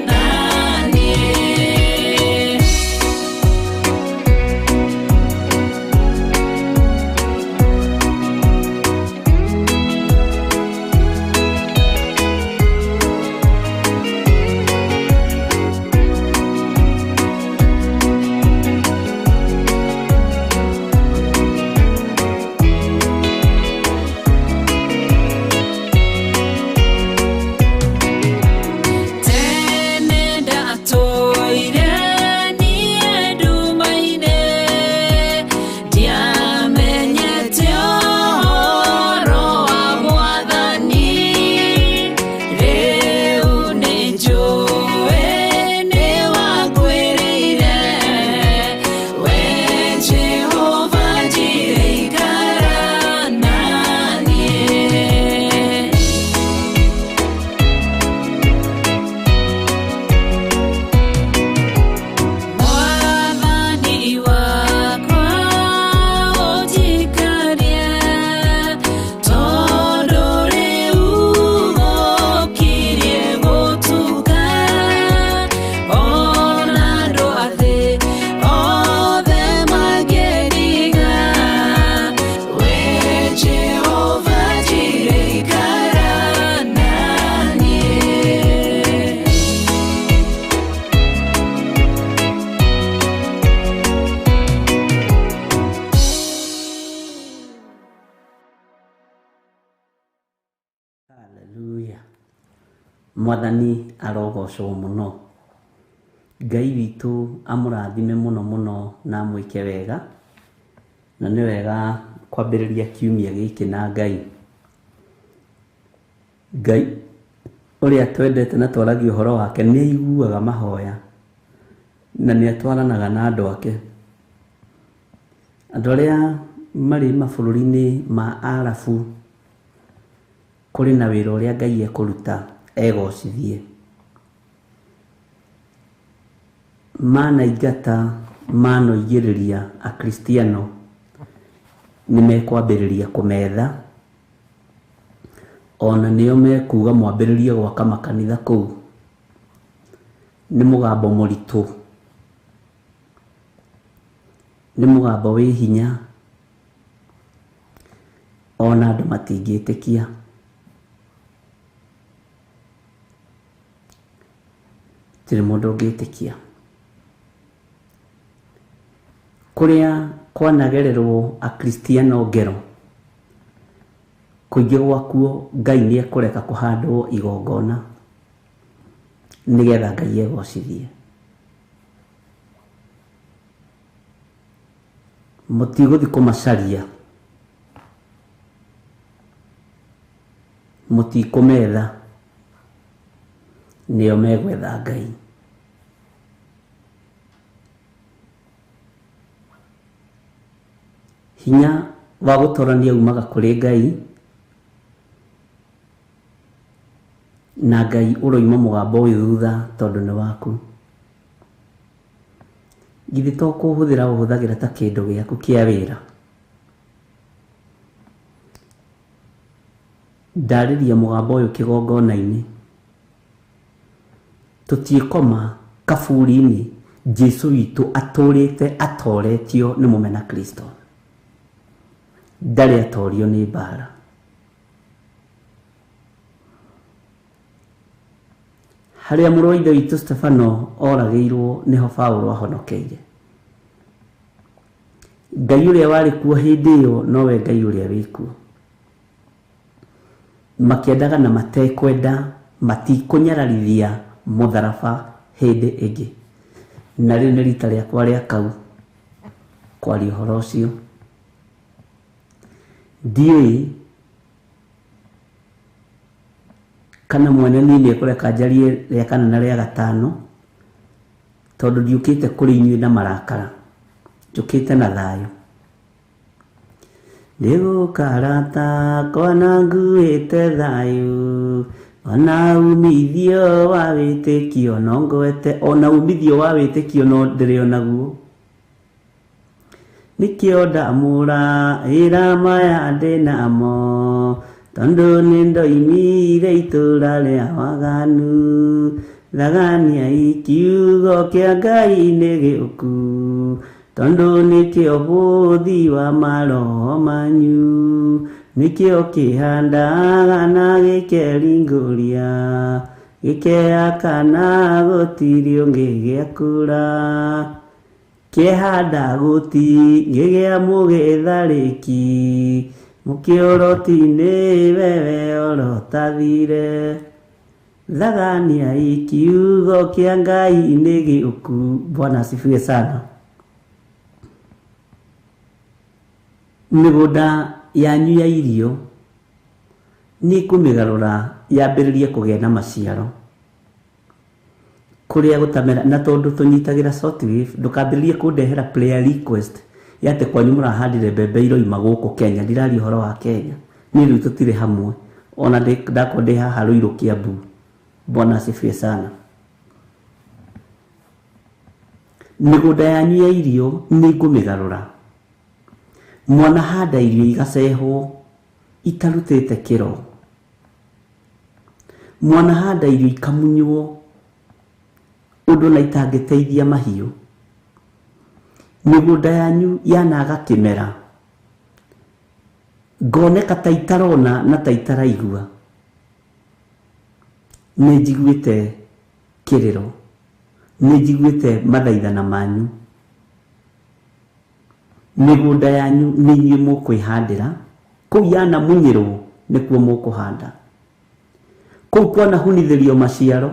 na niĩ. Tene ndatũire niĩ nduma-inĩ, ndiamenyete ũhoro wa Mwathani. Rĩu nĩnjũĩ nĩwanguĩrĩire, we Jehova ndirĩ ikara na niĩ. Mwathani wakwa ũnjikarie, tondũ rĩu gũkirie gũtuka. Ona andũ a thĩ othe mangĩriga, we Jehova ndirĩ ikara na niĩ. Haleluya. Mwathani arogocwo mũno. Ngai witũ amũrathime mũno mũno na amwĩke wega. Na nĩ wega kwambĩrĩria kiumia gĩkĩ na Ngai. Ngai Ũrĩa twendete na twaragia ũhoro wake nĩ aiguaga mahoya na nĩ atwaranaga na andũ ake. Andũ arĩa marĩ mabũrũri-inĩ ma Arabu kũrĩ na wĩra ũrĩa Ngai ekũruta egocithie. Manaingata manoigĩrĩria Akristiano nĩ mekwambĩrĩria kũmetha, ona nĩo mekuga mwambĩrĩrie gwaka makanitha kũu. Nĩ mũgambo mũritũ, nĩ mũgambo wĩ hinya, ona andũ matingĩtĩkia. Gũtirĩ mũndũ ũngĩtĩkia. Kũrĩa kwanagererwo Akristiano ngero, kũingĩ gwakuo Ngai nĩ ekũreka kũhandwo igongona nĩgetha Ngai egocithie. Mũtigũthiĩ kũmacaria, mũtikũmetha, nĩo megwetha Ngai. Hinya wa gũtorania umaga kũrĩ Ngai, na Ngai ũroima mũgambo ũyũ thutha tondũ nĩ waku. Githĩ to kũhũthĩra ũhũthagĩra ta kĩndũ gĩaku kĩa wĩra? Ndarĩria mũgambo ũyũ kĩgongona-inĩ. Tũtiĩkoma kaburi-inĩ Jesu witũ atũrĩte atoretio nĩ mũmena Kristo. Ndarĩ atorio nĩ mbara. Harĩa mũrũ wa ithe witũ Stefano oragĩirwo nĩho Paũlũ ahonokeire. Ngai ũrĩa warĩ kuo hĩndĩ ĩyo nowe Ngai ũrĩa wĩ kuo. Makĩendaga na matekwenda matikũnyararithia mũtharaba hĩndĩ ĩngĩ. Na rĩrĩ nĩ rita rĩakwa rĩa kau kwaria ũhoro ũcio. Ndiũĩ kana mwene niĩ nĩ ekũreka njarie rĩa kana na rĩa gatano, tondũ ndiũkĩte kũrĩ inyuĩ na marakara, njũkĩte na thayũ. Nĩgũkarata kwana nguĩte thayũ, ona umithio wa wĩtĩkio no ngwete, ona umithio wa wĩtĩkio no ndĩrĩ onaguo. Nĩkĩo ndamũra ĩra maya ndĩnamo, tondũ nĩ ndoimire itũra rĩa waganu. Thaganiai kiugo kĩa Ngai nĩ gĩũku, tondũ nĩkĩo bũthi wa maroho manyu. Nĩkĩo kĩhandaga na gĩkeringũria, gĩkeakana gũtirĩ ũngĩ gĩakũra. Kĩhanda gũtingĩgĩa mũgĩtharĩki, mũkĩoroti-inĩ wewe orotathire. Thaganiai kiugo kĩa Ngai nĩ gĩũku. Bwana asifiwe sana. Mĩgũnda yanyu ya irio nĩ kũmĩgarũra yambĩrĩrie kũgĩa na maciaro kũrĩa gũtamera. Na tondũ tũnyitagĩra shortwave, ndũkambĩrĩrie kũndehera prayer request ya atĩ kwanyu mũrahandire mbembe iroima gũkũ Kenya. Ndiraria ũhoro wa Kenya, niĩ rĩu tũtirĩ hamwe, ona ndakorwo ndĩ haha Ruiru Kiambu. Bwana asifiwe sana. Mĩgũnda yanyu ya irio nĩ ngũmĩgarũra. Mwana handa irio igacehwo itarutĩte kĩro. Mwana handa irio ikamunywo ũndũ na itangĩteithia mahiũ. Mĩgũnda yanyu yanaga kĩmera, ngoneka ta itarona na ta itaraigua. Nĩ njiguĩte kĩrĩro, nĩ njiguĩte mathaithana manyu. Mĩgũnda yanyu nĩ inyuĩ mũkwĩhandĩra, kũu yanamunyĩrwo nĩkuo mũkũhanda, kũu kwanahunithĩrio maciaro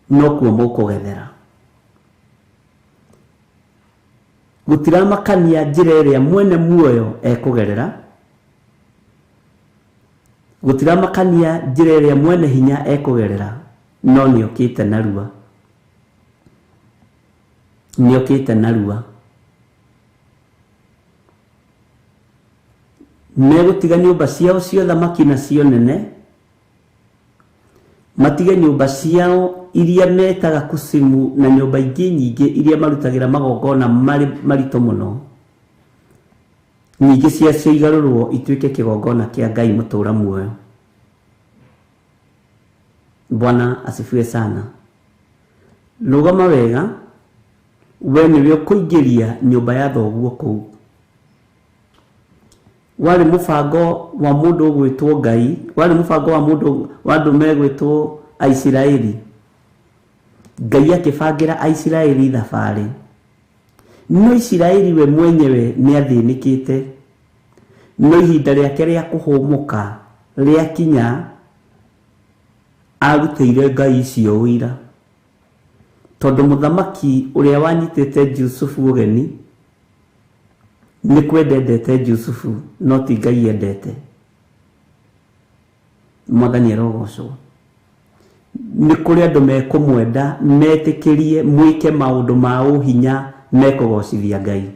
nokuo mũkũgethera. Gũtiramakania njĩra ĩrĩa mwene muoyo ekũgerera, Gũtiramakania njĩra ĩrĩa mwene hinya ekũgerera, no nĩokĩte narua. Nĩokĩte narua. Megũtiga nyũmba ciao cia ũthamaki na cio nene, matige nyũmba ciao iria metaga kusimu na nyũmba ingĩ nyingĩ iria marutagĩra magongona marĩ maritũ mũno, nyingĩ ciacio igarũrwo ituĩke kĩgongona kĩa Ngai mũtũũra muoyo. Bwana asifiwe sana. Rũgama wega, we nĩwe ũkũingĩria nyũmba ya thoguo kũu. Warĩ mũbango wa mũndũ ũgwĩtwo Ngai, warĩ mũbango wa mũndũ wa andũ megwĩtwo Aisiraeli. Ngai akĩbangĩra Aisiraeli thabarĩ, no Isiraeli we mwenyewe nĩathĩnĩkĩte, no ihinda rĩake rĩa kũhũmũka rĩakinya, arutĩire Ngai icio ũira, tondũ mũthamaki ũrĩa wanyitĩte Jusufu ũgeni nĩ kwenda endete Jusufu, no ti Ngai endete. Mwathani arogocwo. Nĩ kũrĩ andũ mekũmwenda, metĩkĩrie mwĩke maũndũ ma ũhinya mekũgocithia Ngai.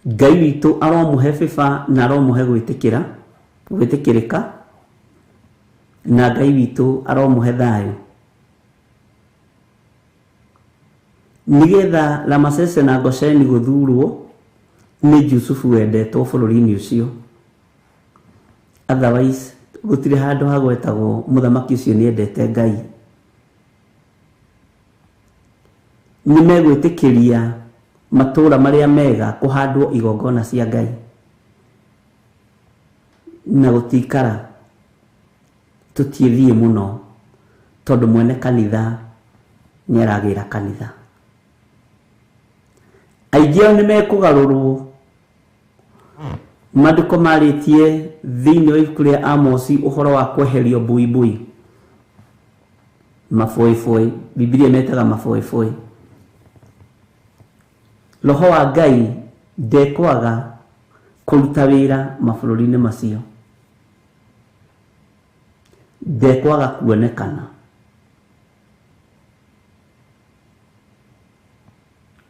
Ngai witũ aromũhe bĩba na aromũhe gwĩtĩkĩra, gwĩtĩkĩrĩka, na Ngai witũ aromũhe thayũ, nĩgetha Ramasese na Gosheni gũthurwo nĩ Jusufu wendetwo bũrũri-inĩ ũcio. Otherwise gũtirĩ handũ hagwetagwo mũthamaki ũcio nĩendete Ngai. Nĩ megwĩtĩkĩria matũũra marĩa mega kũhandwo igongona cia Ngai, na gũtikara tũtiĩthiĩ mũno, tondũ mwene kanitha nĩaragĩra kanitha. Aingĩ ao nĩmekũgarũrwo. Maandĩko marĩtie thĩinĩ wa ibuku rĩa Amosi ũhoro wa kweherio mbuibui, maboĩboĩ, Bibilia metaga maboĩboĩ. Roho wa Ngai ndekwaga kũruta wĩra mabũrũri-inĩ macio, ndekwaga kuonekana.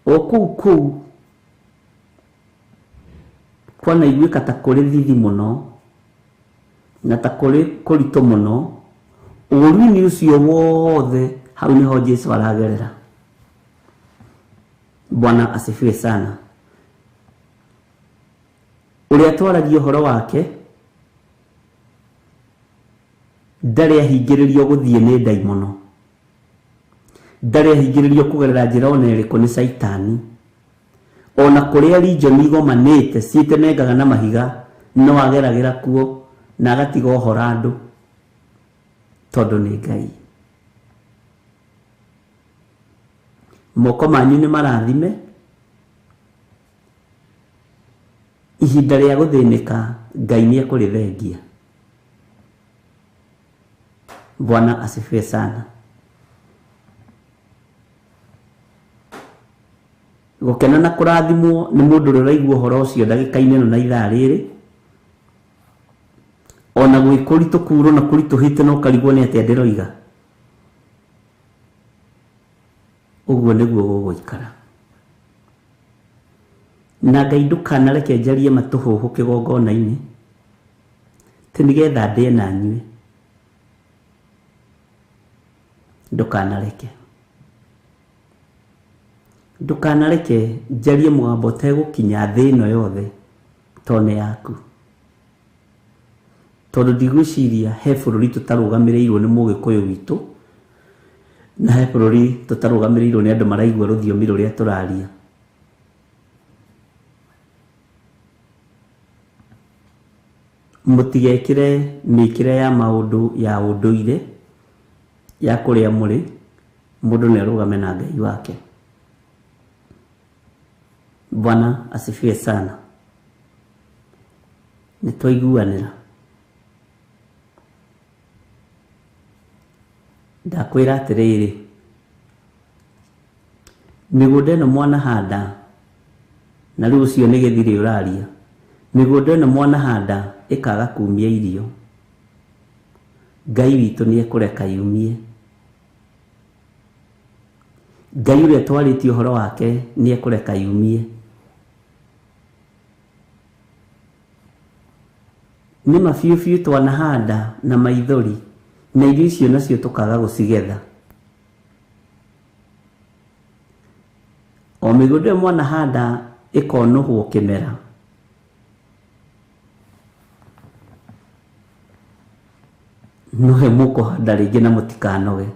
O kũu kũu kwanaiguĩka ta kũrĩ thithi mũno na ta kũrĩ kũritũ mũno, ũũru-inĩ ũcio wothe hau nĩho Jesu aragerera. Bwana asifiwe sana. Ũrĩa twaragia ũhoro wake ndarĩ ahingĩrĩrio gũthiĩ nĩ ndaimono, ndarĩ ahingĩrĩrio kũgerera njĩra ona ĩrĩkũ nĩ Caitani. Ona kũrĩa region igomanĩte ciĩtemengaga na mahiga, no ageragĩra kuo na agatiga ũhoro andũ, tondũ nĩ Ngai. Moko manyu nĩ marathime. Ihinda rĩa gũthĩnĩka Ngai nĩekũrĩthengia. Bwana asifiwe sana. Gũkena na kũrathimwo nĩ mũndũ ũrĩa ũraigua ũhoro ũcio ndagĩka-inĩ ĩno na ithaa rĩrĩ, ona gwĩ kũritũ kurwo na kũritũhĩte no ũkarigwo nĩ atĩa ndĩroiga. Ũguo nĩguo gũgũikara. Na Ngai ndũkanareke njarie matũhũhũ kĩgongona-inĩ, tĩ nĩgetha ndĩe na nyue. Ndũkanareke, ndũkanareke njarie mũgambo ũtegũkinya thĩ ĩno yothe to nĩ yaku, tondũ ndigwĩciria he bũrũri tũtarũgamĩrĩirwo nĩ mũgĩkũyũ witũ, na he bũrũri tũtarũgamĩrĩirwo nĩ andũ maraigua rũthiomi rũrĩa tũraria. Mũtigekĩre mĩkĩre ya maũndũ ya ũndũire ya kũrĩa mũrĩ, mũndũ nĩarũgame na Ngai wake. Bwana asifiwe sana. Nĩtwaiguanĩra. Ndakwĩra atĩrĩrĩ, mĩgũnda ĩno mwanahanda, na rĩu ũcio nĩ gĩthirĩ ũraria, mĩgũnda ĩno mwanahanda ĩkaga kumia irio, Ngai witũ nĩ ekũreka yumie. Ngai ũrĩa twarĩtie ũhoro wake nĩ ekũreka yumie. Nĩ ma biũ biũ twanahanda na maithori na irio icio nacio tũkaga gũcigetha. O mĩgũnda ĩyo mwanahanda ĩkonũhwo kĩmera. Nowe mũkũhanda rĩngĩ na mũtikanoge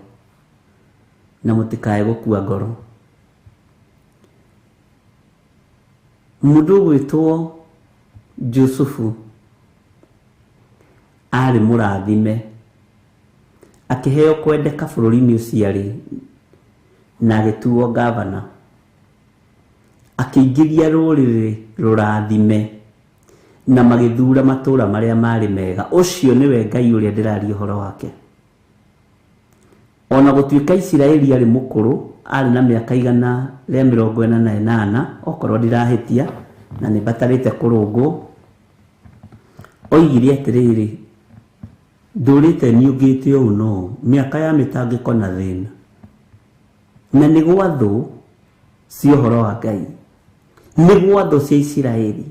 na mũtikae gũkua ngoro. Mũndũ ũgwĩtwo Jusufu arĩ mũrathime, akĩheo kwendeka bũrũri-inĩ ũcio arĩ na agĩtuo ngavana, akĩingĩria rũrĩrĩ rũrathime na magĩthura matũũra marĩa marĩ mega. Ũcio nĩwe Ngai ũrĩa ndĩraria ũhoro wake. Ona gũtuĩka Isiraeli arĩ mũkũrũ, arĩ na mĩaka 148, okorwo ndirahĩtia na nĩ mbatarĩte kũrũngwo, oigire atĩrĩrĩ, ndũrĩte niũngĩte ũũ no mĩaka ya mĩtangĩko na thĩna, na nĩ gwa thũ cia ũhoro wa Ngai, nĩ gwa thũ cia Isiraeli,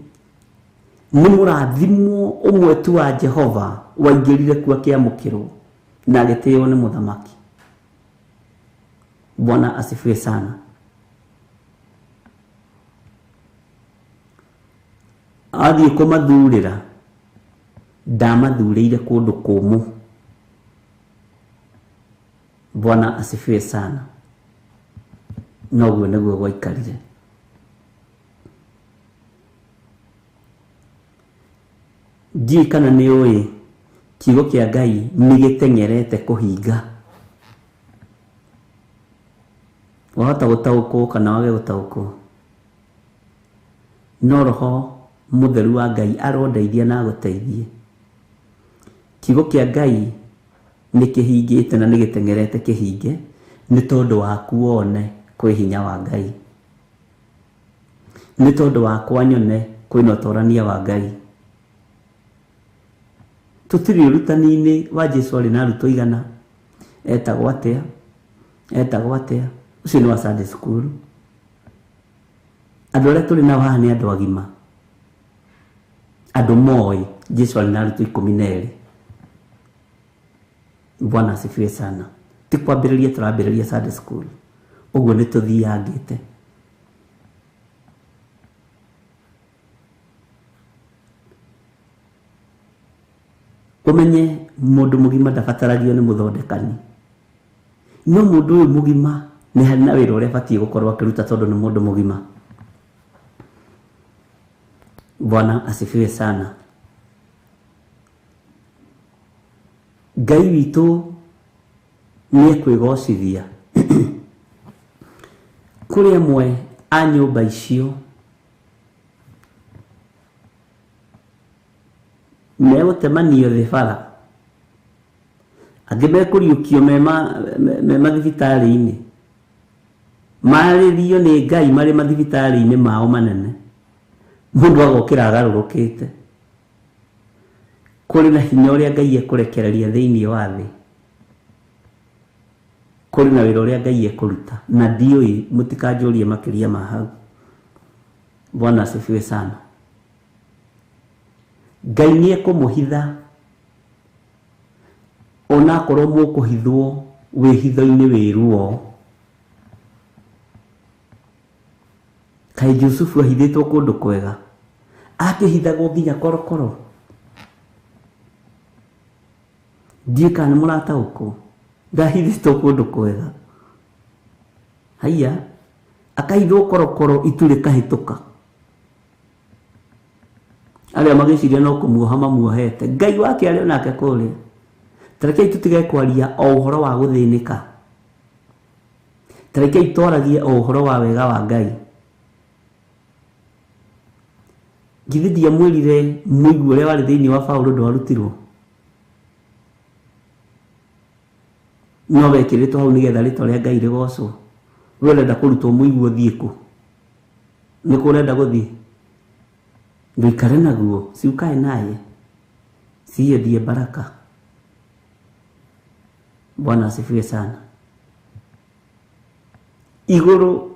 nĩ mũrathimwo ũmwe tu wa Jehova waingĩrire kuo akĩamũkĩrwo na agĩtĩo nĩ mũthamaki. Bwana asifiwe sana. Athiĩ kũmathurĩra, ndamathurĩire kũndũ kũmũ. Bwana asifiwe sana. Noguo nĩguo gwaikarire. Ndiũĩ kana nĩ ũĩ kiugo kĩa Ngai nĩ gĩteng'erete kũhinga. Wahota gũtaũkwo kana wage gũtaũkwo, no Roho Mũtheru wa Ngai arondeithia na agũteithie. Kiugo kĩa Ngai nĩ kĩhingĩte na nĩ gĩteng'erete kĩhinge nĩ tondũ waku wone kwĩ hinya wa Ngai, nĩ tondũ wakwa nyone kwĩna ũtorania wa Ngai. Tũtirĩ ũrutani-inĩ wa Jesu arĩ na arutwo igana, etagwo atĩa, etagwo atĩa, ũcio nĩ wa Sunday school. Andũ arĩa tũrĩ nao haha nĩ andũ agima, andũ moĩ Jesu arĩ na arutwo 12. Bwana asifiwe sana. Ti kwambĩrĩria tũrambĩrĩria Sunday school, ũguo nĩ tũthiangĩte. Ũmenye mũndũ mũgima ndabataragio nĩ mũthondekani, no mũndũ ũyũ mũgima nĩ harĩ na wĩra ũrĩa abatiĩ gũkorwo akĩruta tondũ nĩ mũndũ mũgima. Bwana asifiwe sana. Ngai witũ nĩ ekwĩgocithia. Kũrĩ amwe a nyũmba icio megũtemanio thĩ bara, angĩ mekũriũkio me mathibitarĩ-inĩ, marĩrio nĩ Ngai marĩ mathibitarĩ-inĩ mao manene, mũndũ agokĩra agarũrũkĩte. Kũrĩ na hinya ũrĩa Ngai ekũrekereria thĩinĩ wa thĩ, kũrĩ na wĩra ũrĩa Ngai ekũruta, na ndiũĩ, mũtikanjũrie makĩria ma hau. Bwana asifiwe sana. Ngai nĩ ekũmũhitha onakorwo mũkũhithwo wĩhitho-inĩ wĩ ruo. Kaĩ Jusufu ahithĩtwo kũndũ kwega, akĩhithagwo nginya korokoro. Ndiũĩ kana nĩ mũrataũkwo, ndahithĩtwo kũndũ kwega, haiya, akahithwo korokoro itu rĩkahĩtũka. Arĩa magĩciria no kũmuoha mamuohete, Ngai wake arĩ onake kũrĩa. Tarekei tũtige kwaria o ũhoro wa gũthĩnĩka, tarekei twaragie o ũhoro wa wega wa Ngai. Githĩ ndiamwĩrire mũigua ũrĩa warĩ thĩinĩ wa Paũlũ ndwarutirwo, no wekĩrĩtwo hau nĩgetha rĩtwa rĩa Ngai rĩgocwo. We ũrenda kũrutwo mũigua ũthiĩ kũ? Nĩ kũ ũrenda gũthiĩ? Ndũikare naguo, si ukae naye. Siyo ndiye baraka. Bwana asifiwe sana. Igũrũ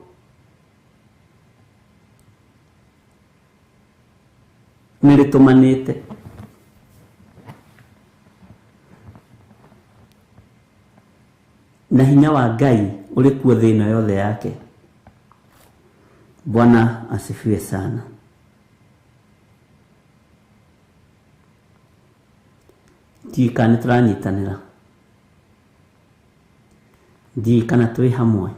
nĩ rĩtũmanĩte. Na hinya wa Ngai ũrĩ kuo thĩ ĩno yothe yake. Bwana asifiwe sana. Ndiũĩ kana nĩ tũranyitanĩra, ndiũĩ kana twĩ hamwe.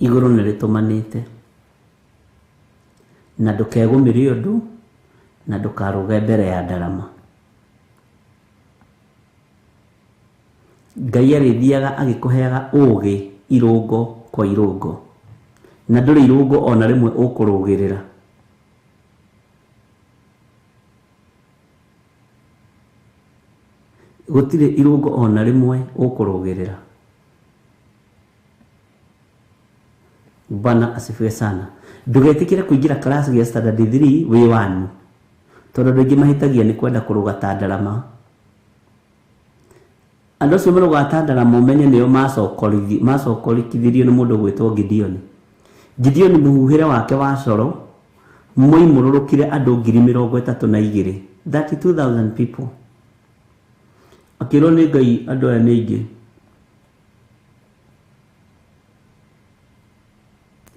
Igũrũ nĩ rĩtũmanĩte, na ndũkegũmĩre ũndũ, na ndũkarũge mbere ya ndarama. Ngai arĩthiaga agĩkũheaga ũũgĩ irũngo kwa irũngo, na ndũrĩ irũngo ona rĩmwe ũkũrũgĩrĩra. Gũtirĩ irũngo ona rĩmwe ũkũrũgĩrĩra. Bwana asifiwe sana. Ndũgetĩkĩre kũingĩra class gĩa standard 3 wĩ wanu, tondũ andũ aingĩ mahĩtagia nĩ kwenda kũrũga ta ndarama. Andũ acio marũgaga ta ndarama ũmenye nĩo macokorithithirio nĩ mũndũ ũgwĩtwo Gideoni. Gideoni mũhuhĩre wake wa coro moimũrũrũkire andũ 32,000, 32,000 people. Akĩrwo nĩ Ngai andũ aya nĩ aingĩ.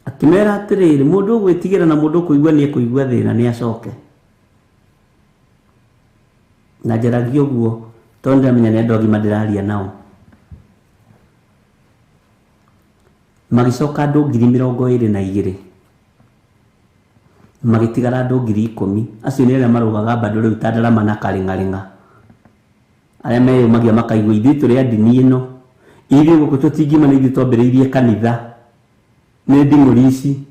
Akĩmera atĩrĩrĩ, mũndũ ũgwĩtigĩra na mũndũ ũkũigua nĩ ekũigua thĩna nĩ acoke. Na njaragia ũguo tondũ ndĩramenya nĩ andũ agima ndĩraria nao. Magĩcoka andũ 22,000, magĩtigara andũ 10,000. Acio nĩ arĩa marũgaga bado rĩu ta ndarama na karĩng'arĩng'a, arĩa meyũmagia makaigua ithuĩ tũrĩ a ndini ĩno, ithuĩ gũkũ tũtingiuma nĩ ithuĩ twambĩrĩirie kanitha, nĩ nding'ũri ici.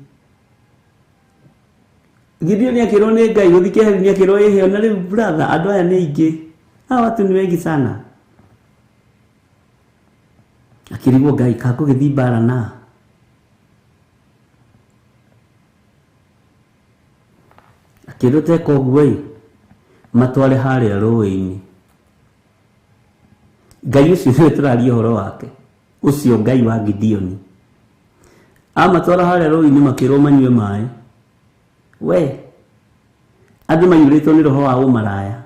Gideoni akĩrwo nĩ Ngai gũthiĩ keheri-inĩ, akĩrwo ĩhĩ ona rĩu brother, andũ aya nĩ aingĩ, hawa watu ni wengi sana. Akĩrigwo Ngai ka ngũgĩthiĩ mbara na akĩrwo teka ũguo ĩ, matware harĩa rũĩ-inĩ. Ngai ũcio nĩwe tũraria ũhoro wake, ũcio Ngai wa Gideoni. Amatwara harĩa rũĩ-inĩ makĩrwo manyue maĩ. We andũ maiyũrĩtwo nĩ roho wa ũmaraya,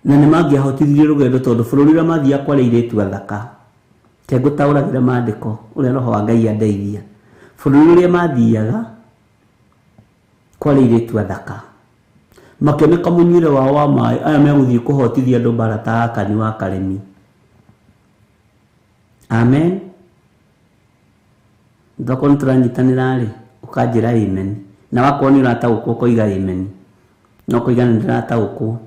na nĩ mangĩahotithirie rũgendo tondũ bũrũri ũrĩa mathiaga kwarĩ airĩtu athaka. Ke ngũtaũragĩra maandĩko ũrĩa roho wa Ngai andeithia. Bũrũri ũrĩa mathiaga kwarĩ airĩtu athaka, makĩoneka mũnyuĩre wao wa maĩ, aya megũthiĩ kũhotithia andũ mbara ta Akani wa Karemi. Amen. Ndokorwo nĩ tũranyitanĩra rĩ, ũkanjĩra amen, na wakorwo nĩ ũrataũkwo ũkoiga amen, no ũkoiga nĩ ndĩrataũkwo.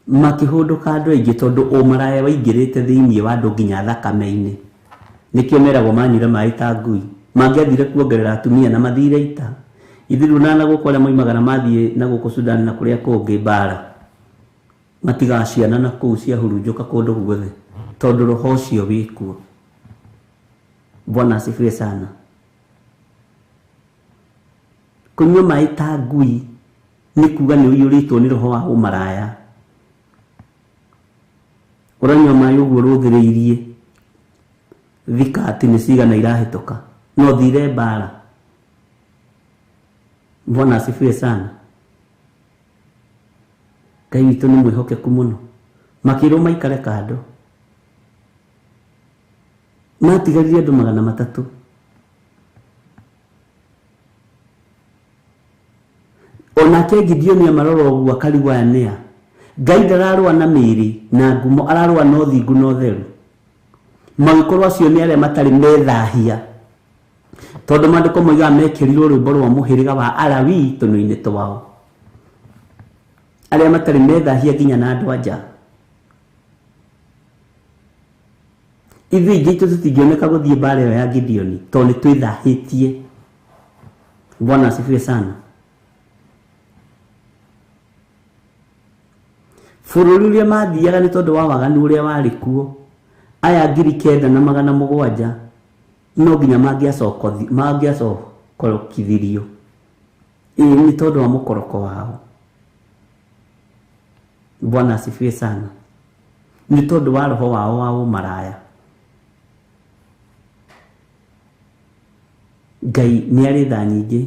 Makĩhũndũka andũ aingĩ tondũ ũmaraya waingĩrĩte thĩinĩ wa andũ nginya thakame-inĩ. Nĩkĩo meragwo manyuire maĩ ta ngui. Mangĩathire kuongerera atumia na mathire ita. Ithuĩ na gũkũ arĩa moimaga na mathiĩ na gũkũ Sudan na kũrĩa kũngĩ mbara, matigaciana na kũu ciahurunjũka kũndũ guothe tondũ roho ũcio wĩkuo. Bwana asifiwe sana. Kũnyua maĩ ta ngui nĩ kuga nĩ ũiyũrĩtwo nĩ roho wa ũmaraya. Ũranyua maĩ ũguo ũrũthĩrĩirie thikati nĩ cigana irahĩtũka, no thire mbara. Bwana asifiwe sana. Ngai witũ nĩ mwĩhokeku mũno. Makĩrwo maikare kando, matigaririe andũ 300. Onake Gideoni amarora ũguo akarigwo aya nĩa. Ngai ndararũa na mĩĩrĩ na ngumo, ararũa na ũthingu na ũtheru. Magĩkorwo acio nĩ arĩa matarĩ methahia, tondũ maandĩko moigaga mekĩrirwo rwĩmbo rwa mũhĩrĩga wa Alawii tũnua-inĩ twao, arĩa matarĩ methahia nginya na andũ a nja. Ithuĩ aingĩ aitũ tũtingĩoneka gũthiĩ mbara ĩyo ya Gideoni tondũ nĩ twĩthahĩtie. Bwana asifiwe sana. Bũrũri ũrĩa mathiaga nĩ tondũ wa waganu ũrĩa warĩ kuo, aya 9,700 no nginya mangĩacokorokithirio. Ĩĩ nĩ tondũ wa mũkoroko wao. Bwana asifiwe sana. Nĩ tondũ wa roho wao wa ũmaraya. Ngai nĩ arĩ tha nyingĩ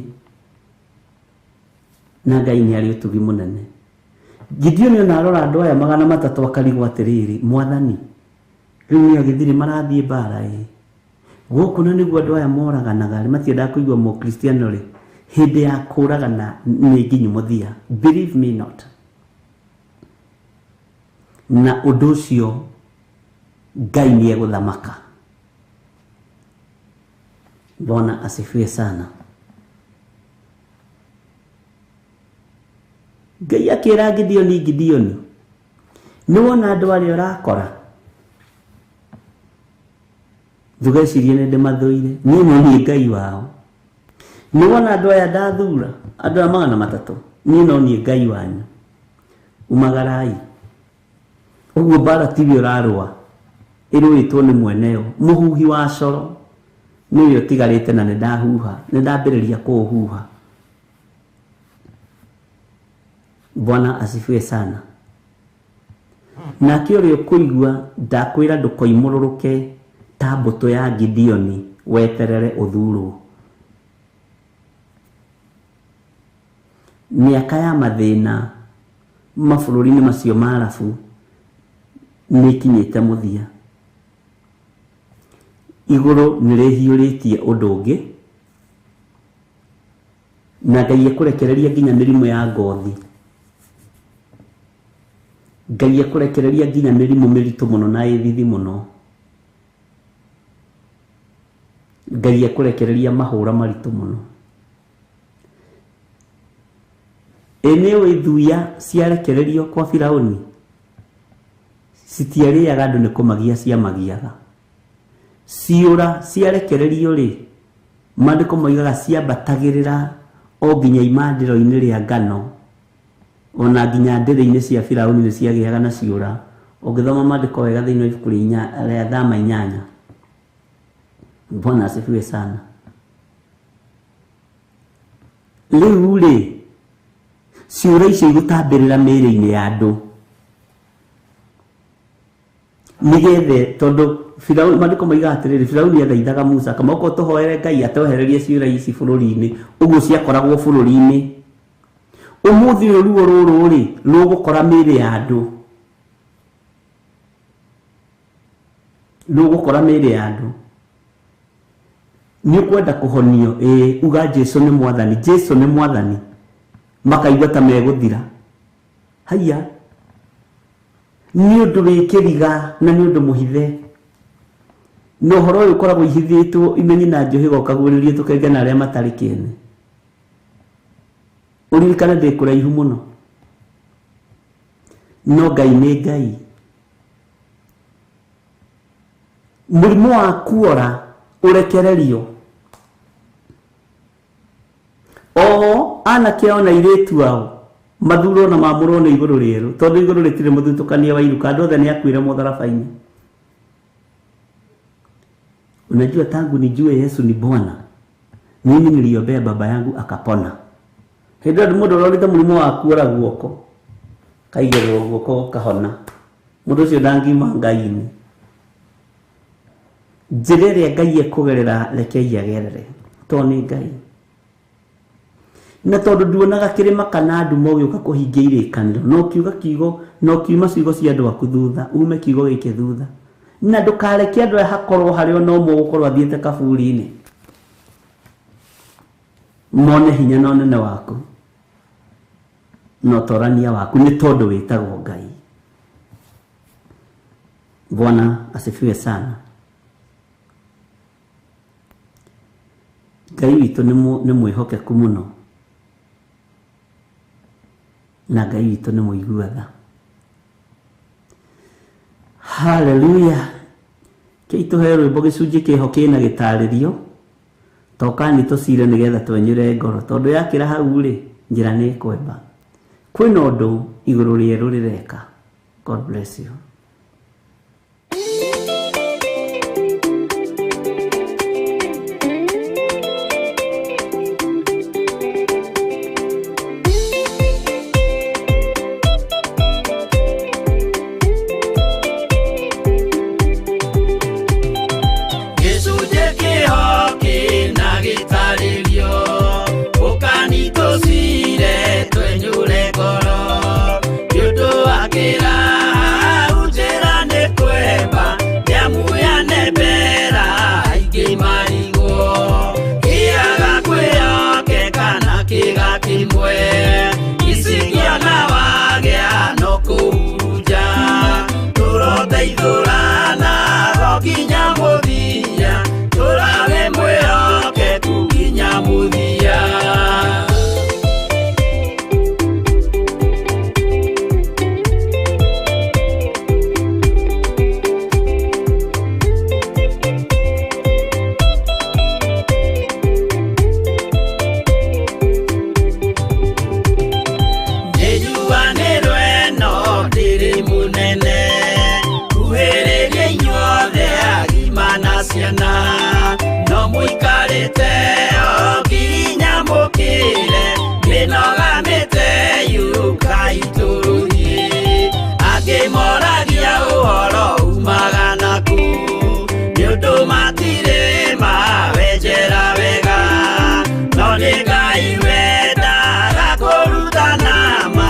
na Ngai nĩ arĩ ũtugi mũnene. Gideoni ona arora andũ aya 300 akarigwo atĩrĩrĩ, mwathani rĩu nĩ agĩthirĩ marathiĩ mbara ĩ gũkũ na nĩguo andũ aya moraganaga rĩ, matiendaga kũigua mũkristiano rĩ hĩndĩ ya kũragana nĩ nginyu mũthia. Believe me not. Na ũndũ ũcio Ngai nĩ egũthamaka. Bwana asifiwe sana. Ngai akĩra Gideoni, Gideoni, nĩ wona andũ arĩa ũrakora ndũgecirie nĩ ndĩmathũire, niĩ nĩ niĩ Ngai wao. Nĩ wona andũ aya ndathura, andũ aya 300, niĩ no niĩ Ngai wanyu. Umagarai. Ũguo mbara tiwe ũrarũa, ĩrũĩtwo nĩ mweneyo. Mũhuhi wa coro nĩwe ũtigarĩte na nĩndahuha, nĩndambĩrĩria kũũhuha. Bwana asifiwe sana. Nake ũrĩa ũkũigua ndakwĩra ndũkoimũrũrũke ta mbũtũ ya Gideoni weterere ũthurwo. Mĩaka ya mathĩna mabũrũri-inĩ macio ma Arabu nĩ ĩkinyĩte mũthia. Igũrũ nĩ rĩhiũrĩtie ũndũ ũngĩ na Ngai ekũrekereria nginya mĩrimũ ya ngothi. Ngai ekũrekereria nginya mĩrimũ mĩritũ mũno na ĩthithi mũno. Ngai ekũrekereria mahũra maritũ mũno. Ĩ nĩ ũĩ thuya ciarekererio kwa Firaũni citiarĩaga andũ nĩ kũmagia ciamagiaga. Ciũra ciarekererio rĩ, maandĩko moigaga ciambatagĩrĩra o nginya imandĩro-inĩ rĩa ngano, ona nginya ndĩrĩ-inĩ cia Firaũni nĩ ciagĩaga na ciũra. Ũngĩthoma maandĩko wega thĩinĩ wa ibuku rĩa Thama 8. Bwana asifiwe sana. Rĩu rĩ, ciũra icio igũtambĩrĩra mĩĩrĩ-inĩ ya andũ nĩgetha, tondũ Firaũni, maandĩko moigaga atĩrĩrĩ, Firaũni athaithaga Musa akamwĩra tũhoere Ngai atwehererie ciũra ici bũrũri-inĩ. Ũguo ciakoragwo bũrũri-inĩ. Ũmũthĩ ũyũ ruo rũrũ rĩ rũgũkora mĩĩrĩ ya andũ, rũgũkora mĩĩrĩ ya andũ. Nĩ ũkwenda kũhonio, ĩĩ, uga Jesu nĩ mwathani, Jesu nĩ mwathani, makaigua ta megũthira. Haiya, nĩ ũndũ wĩ kĩriga na nĩ ũndũ mũhithe. Na ũhoro ũyũ ũkoragwo ihithĩtwo imenyi na njũhĩga ũkaguũrĩrio tũkenge na arĩa matarĩ kĩene. Ũririkane ndĩ kũraihu mũno, no Ngai nĩ Ngai. Mũrimũ wa kuora ũrekererio o anake ona airĩtu ao mathurwo na mamũrwo nĩ igũrũ rĩerũ, tondũ igũrũ rĩtirĩ mũthutũkanio wa iruka, andũ othe nĩ akuire mũtharaba-inĩ. Unajua, tangu nijue Yesu ni Bwana, mimi niliombea baba yangu akapona. Hĩndĩ ĩyo mũndũ ũrorĩte mũrimũ wa kuora guoko kaigĩrĩrwo guoko kahona, mũndũ ũcio ndangiuma Ngai-inĩ. Njĩra ĩrĩa Ngai ekũgerera rekei agerere, tondũ nĩ Ngai. Na tondũ nduonaga kĩrĩma kana nduma ũgĩũka kũhingia irĩkanĩro, no kiuga kiugo, no kiuma ciugo cia andũ aku thutha, ume kiugo gĩkĩ thutha. Na ndũkareke andũ aya hakorwo harĩ ona ũmwe ũgũkorwo athiĩte kaburi-inĩ, mone hinya na ũnene waku na ũtorania waku, nĩ tondũ wĩtagwo Ngai. Bwana asifiwe sana. Ngai witũ nĩ mwĩhokeku mũno, na Ngai witũ nĩ mũigua tha. Haleluya. Kei tũhe rwĩmbo gĩcunjĩ kĩho kĩna gĩtarĩrio, tokani tũcire nĩgetha twenyũre ngoro, tondũ yakĩra hau rĩ, njĩra nĩ ĩkwemba. Kwĩna ũndũ igũrũ rĩerũ rĩreka. God bless you. Tũgeithũranago nginya mũthia, tũrage mwĩhokeku nginya mũthia. Nĩnjuanĩrwo ĩno ndĩrĩ mũnene, kuhĩrĩria inyuothe agima na ciana, no mũikarĩte o nginya mũkĩre, mĩnoga mĩte yũkai tũthiĩ. Angĩ moragia ũhoro umaga nakũ, nĩ ũndũ matirĩ mawenjera wega, no nĩ Ngai wendaga kũrutana ma,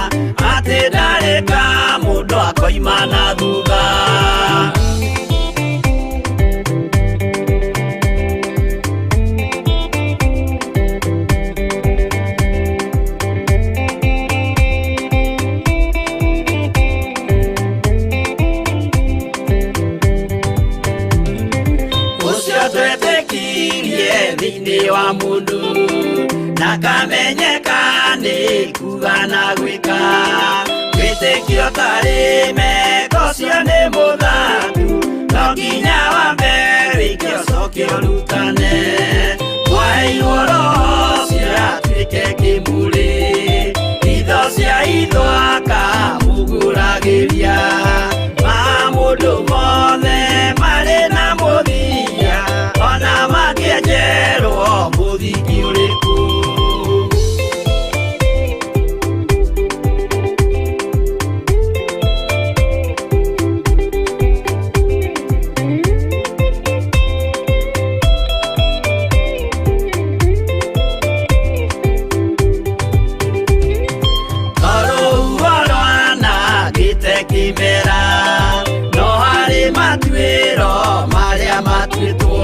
atĩ ndarĩ ka mũndũ akoima na thutha. Ũcio twetĩkirie thĩinĩ wa mũndũ, na kamenyeka nĩ kuga na gwĩka, wĩtĩkio tarĩ meko ũcio nĩ mũthangu, no nginya wambe wĩke ũcoke ũrutane. Mwaheirwo Roho ũcio atuĩke kĩmũrĩ, itho cia itho akamũgũragĩria, ma mũndũ mothe marĩ na mũthia, ona mangĩenjerwo mũthingi ũrĩkũ. Rũhuho rwanangĩte kĩmera, no harĩ matuĩro marĩa matuĩtwo,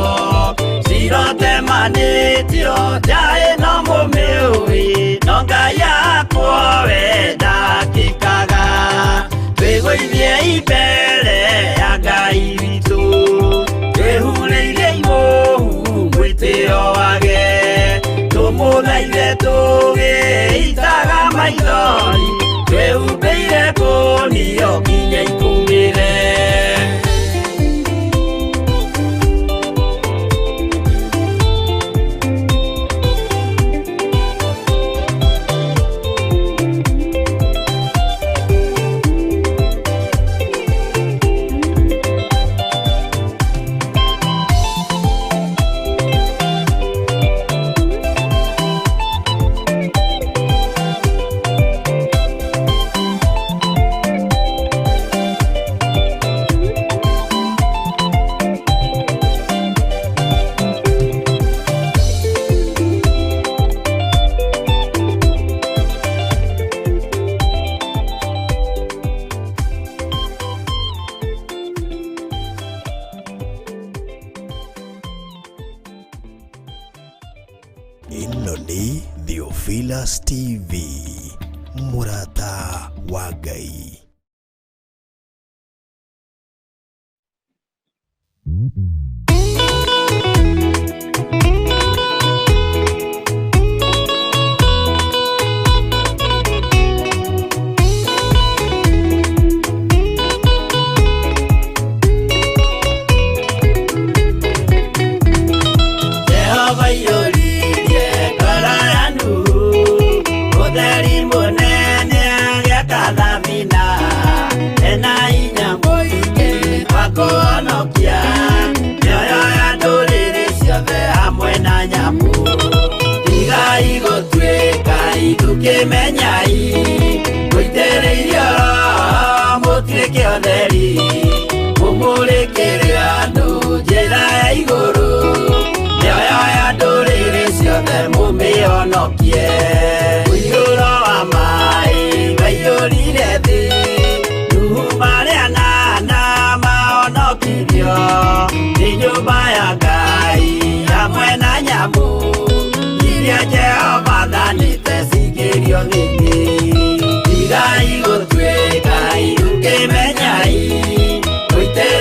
cirotemanĩtio nja ĩno mũmĩũĩ, no Ngai akwo we ndakĩkaga. Twĩgũithiei mbere ya Ngai witũ, twĩhurĩire imũhu mwĩtĩo wage, tũmũthaithe tũgĩitaga maithori, twĩhumbĩire kũnio nginya ikũmĩre. Ĩno nĩ Theophilus TV, mũrata wa Ngai. Jehova iyũririe ngoro ya Nuhu, ũtheri mũnene agĩaka thabina, ena hinya mũingĩ wa kũhonokia mĩoyo ya ndũrĩrĩ ciothe hamwe na nyamũ. Tigai gũtuĩka ithukĩmenyai, mũitĩrĩirio Roho mũtuĩke ũtheri, mũmũrĩkĩre andũ njĩra ya igũrũ, mĩoyo ya ndũrĩrĩ ciothe mũmĩhonokie. Mũiyũro wa maĩ waiyũrire thĩ, Nuhu marĩ anana mahonokirio, nĩ nyũmba ya Ngai hamwe na nyamũ iria Jehova athanĩte cingĩrio thĩinĩ. Tigai gũtuĩka ithukĩmenyai, mũitĩrĩirio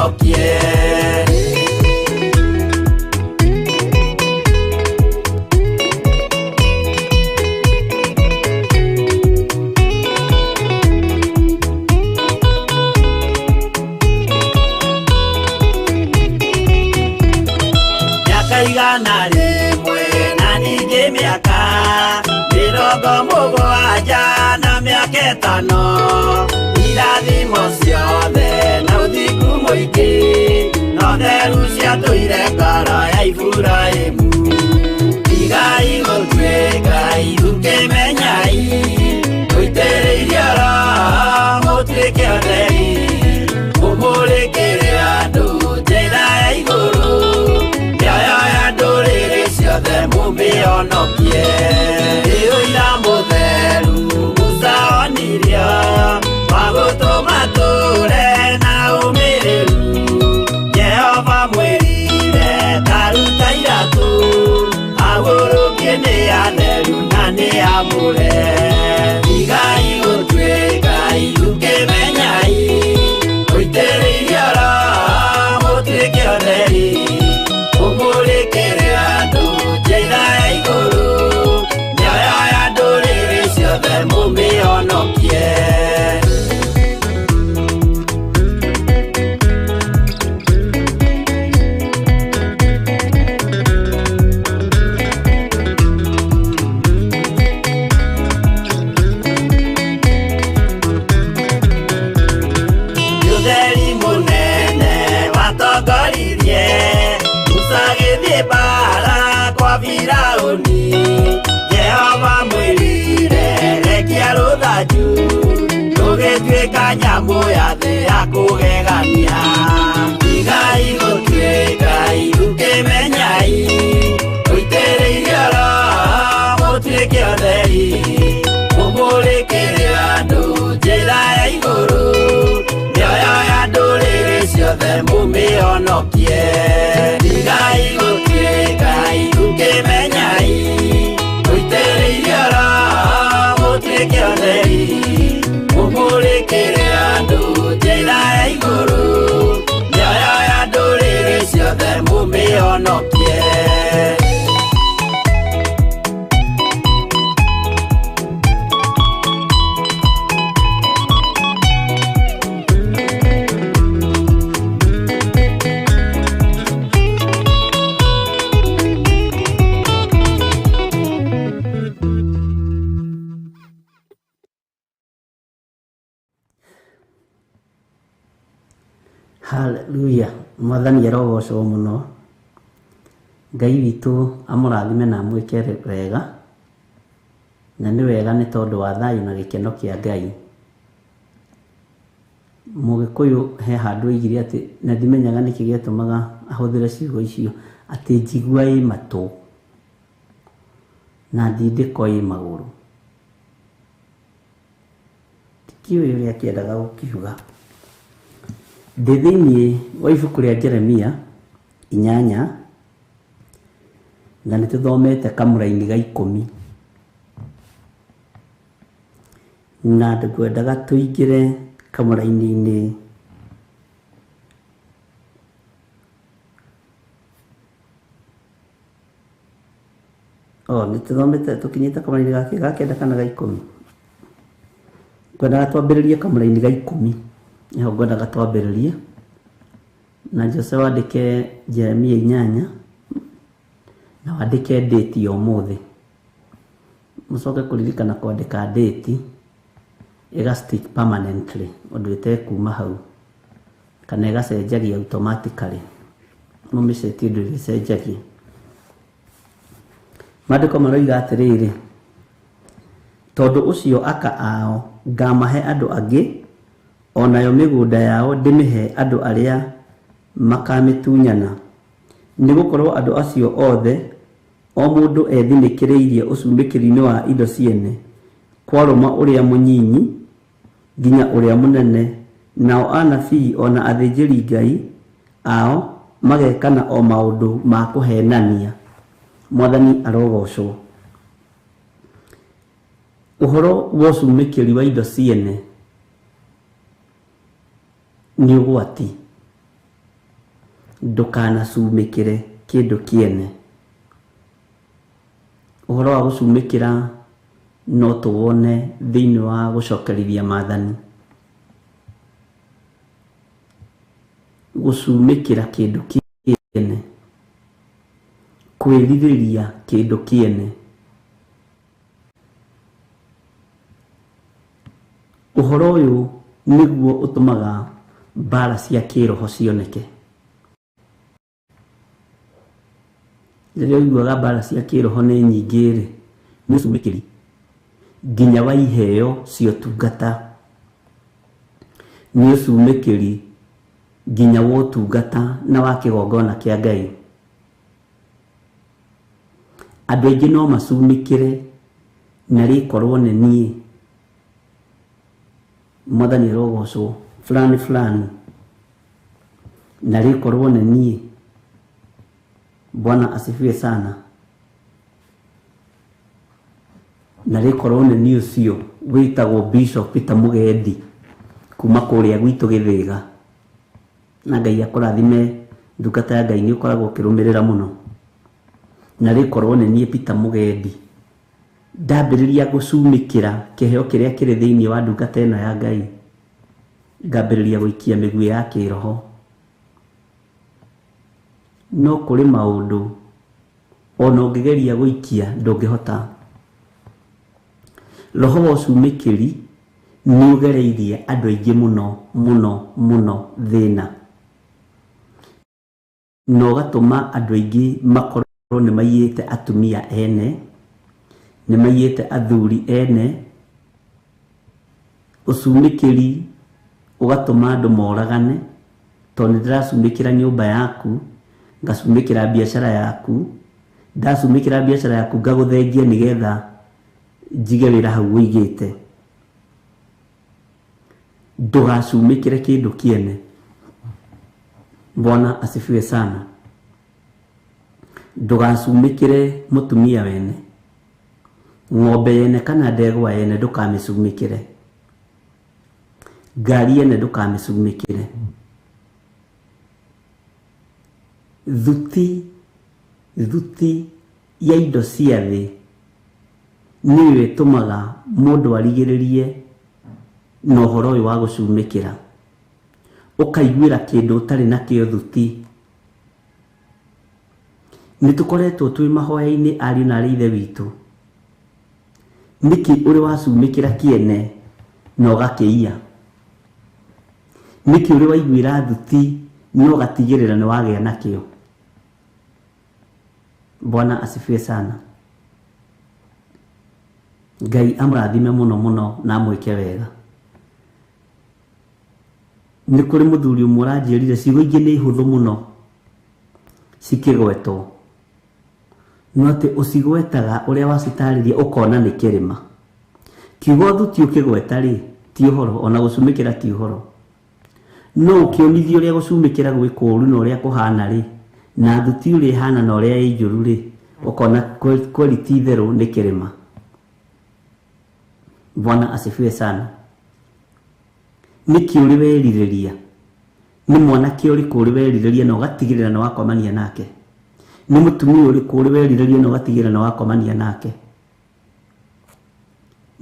mũmĩhonokie. Mĩaka 100 na ningĩ mĩaka 70 na mĩaka 5, irathimo ciothe na ũthingu mũingĩ no theru ciatũire ngoro ya Iburahĩmu. Tigai gũtuĩka ithukĩmenyai, mũitĩrĩirie Roho mũtuĩke ũtheri, mũmũrĩkĩre andũ njĩra ya igũrũ, mĩoyo ya ndũrĩrĩ ciothe mũmĩhonokie. Ĩ ũira mũtheru Musa onirio, wa gũtũma tũre na ũmĩrĩru, Jehova mwĩrire ta ruta iratũ, agũrũkie nĩ atheru na nĩ amũre. Tigai gũtuĩka ithukĩmenyai, mũitĩrĩirie Roho mũtuĩke ũtheri, mũmũrĩkĩre andũ njĩra ya igũrũ, mĩoyo ya ndũrĩrĩ ciothe mũmĩhonokie. Ũtheri mũnene watongoririe Musa agĩthiĩ mbaara kwa Firaũni, Jehova mwĩrire rekia rũthanju, rũgĩtuĩka nyamũ ya thĩ ya kũgegania. Tigai gũtuĩka ithukĩmenyai, mũitĩrĩirie Roho mũtuĩke ũtheri, mũmũrĩkĩre andũ njĩra ya igũrũ, mĩoyo ya ndũrĩrĩ ciothe mũmĩhonokie. Tigai gũtuĩka ithukĩmenyai, mũitĩrĩirie Roho mũtuĩke ũtheri, mũmũrĩkĩre andũ njĩra ya igũrũ, mĩoyo ya ndũrĩrĩ ciothe mũmĩhonokie. Haleluya, Mwathani arogocwo mũno. Ngai witũ amũrathime na amwĩke wega, na nĩ wega nĩ tondũ wa thayũ na gĩkeno kĩa Ngai. Mũgĩkũyũ he handũ oigire atĩ, na ndimenyaga nĩkĩ gĩatũmaga ahũthĩre ciugo icio, atĩ njigua ĩ matũ na ndindĩko ĩ magũrũ. Ndikĩũĩ ũrĩa akĩendaga gũkiuga. Ndĩ thĩinĩ wa ibuku rĩa Jeremia 8, na nĩ tũthomete kamũraini ga 10, na ngwendaga tũingĩre kamũraini-inĩ nĩ tũthomete tũkinyĩte kamũraini ga 9 kana ga 10. Ngwendaga twambĩrĩrie kamũraini ga 10, nĩho ngwendaga twambĩrĩrie, na Jose wandĩke Jeremia 8 na wandĩke date ya ũmũthĩ. Mũcoke kũririkana kwandĩka date ĩga stick permanently ũndũ ĩtekuma hau, kana ĩgacenjagia automatically, mũmĩcetie ũndũ ĩgĩcenjagia. Maandĩko maroiga atĩrĩrĩ, tondũ ũcio aka ao ngamahe andũ angĩ, onayo mĩgũnda yao ndĩmĩhe andũ arĩa makamĩtunyana, nĩgũkorwo andũ acio othe o mũndũ ethinĩkĩrĩirie ũcumĩkĩri-inĩ wa indo ciene, kwarũma ũrĩa mũnyinyi nginya ũrĩa mũnene, nao anabii ona athĩnjĩri Ngai ao magekana o maũndũ ma kũhenania. Mwathani arogocwo. Ũhoro wa ũcumĩkĩri wa indo ciene nĩ ũgwati. Ndũkanacumĩkĩre kĩndũ kĩene. Ũhoro wa gũcumĩkĩra no tũwone thĩinĩ wa gũcokerithia maathani. Gũcumĩkĩra kĩndũ kĩene, kwĩrirĩria kĩndũ kĩene. Ũhoro ũyũ nĩguo ũtũmaga mbara cia kĩroho cioneke. Rĩrĩa ũiguaga mbara cia kĩroho nĩ nyingĩ rĩ, nĩ ũcumĩkĩri nginya wa iheo cia ũtungata, nĩ ũcumĩkĩri nginya wa ũtungata na wa kĩgongona kĩa Ngai. Andũ aingĩ no macumĩkĩre na rĩkorwo nĩ niĩ, Mwathani arogocwo, fulani fulani, na rĩkorwo nĩ niĩ, Bwana asifiwe sana, na rĩkorwo nĩ niĩ ũcio wĩtagwo Bishop Peter Mũgendi kuma kũrĩa gwitũ Gĩthĩga. Na Ngai akũrathime ndungata ya Ngai, nĩ ũkoragwo ũkĩrũmĩrĩra mũno. Na rĩkorwo nĩ niĩ Peter Mũgendi ndambĩrĩria gũcumĩkĩra kĩheo kĩrĩa kĩrĩ thĩinĩ wa ndungata ĩno ya Ngai, ngambĩrĩria gũikia mĩguĩ ya kĩroho. No kũrĩ maũndũ ona ũngĩgeria gũikia ndũngĩhota. Roho wa ũcumĩkĩri nĩ ũgereirie andũ aingĩ mũno mũno mũno thĩna, na ũgatũma andũ aingĩ makorwo nĩ maiyĩte atumia ene, nĩ maiyĩte athuri ene. Ũcumĩkĩri ũgatũma andũ moragane, tondũ nĩ ndĩracumĩkĩra nyũmba yaku, ngacumĩkĩra biacara yaku, ndacumĩkĩra biacara yaku ngagũthengia nĩgetha njige wĩra hau ũigĩte. Ndũgacumĩkĩre kĩndũ kĩene. Bwana asifiwe sana. Ndũgacumĩkĩre mũtumia wene, ng'ombe yene kana ndegwa yene ndũkamĩcumĩkĩre, ngari yene ndũkamĩcumĩkĩre. Thuti ya indo cia thĩ nĩyo ĩtũmaga mũndũ arigĩrĩrie na ũhoro ũyũ wa gũcumĩkĩra. Ũkaiguĩra kĩndũ ũtarĩ nakĩo thuti. Nĩ tũkoretwo twĩ mahoya-inĩ ariũ na arĩ ithe witũ. Nĩkĩ ũrĩ wacumĩkĩra kĩene na ũgakĩiya? Nĩkĩ ũrĩ waiguĩra thuti na ũgatigĩrĩra nĩ wagĩa nakĩo? Bwana asifiwe sana. Ngai amũrathime mũno mũno na amwĩke wega. Nĩ kũrĩ mũthuri ũmwe ũranjĩrire ciugo ingĩ nĩ hũthũ mũno cikĩgwetwo, no atĩ ũcigwetaga ũrĩa wacitarĩria ũkona nĩ kĩrĩma. Kiugo thuti ũkĩgweta rĩ, ti ũhoro, ona gũcumĩkĩra ti ũhoro. No ũkĩonithia ũrĩa gũcumĩkĩra gwĩ kũũru na ũrĩa kũhana rĩ, na thuti ũrĩa ĩhana na ũrĩa ĩ njũru rĩ, ũkona kweli ti itherũ nĩ kĩrĩma. Bwana asifiwe sana. Nĩkĩ ũrĩ werirĩria? Nĩ mwanake ũrĩkũ ũrĩ werirĩria na ũgatigĩrĩra nĩ wakomania nake? Nĩ mũtumia ũrĩkũ ũrĩ werirĩria na ũgatigĩrĩra nĩ wakomania nake?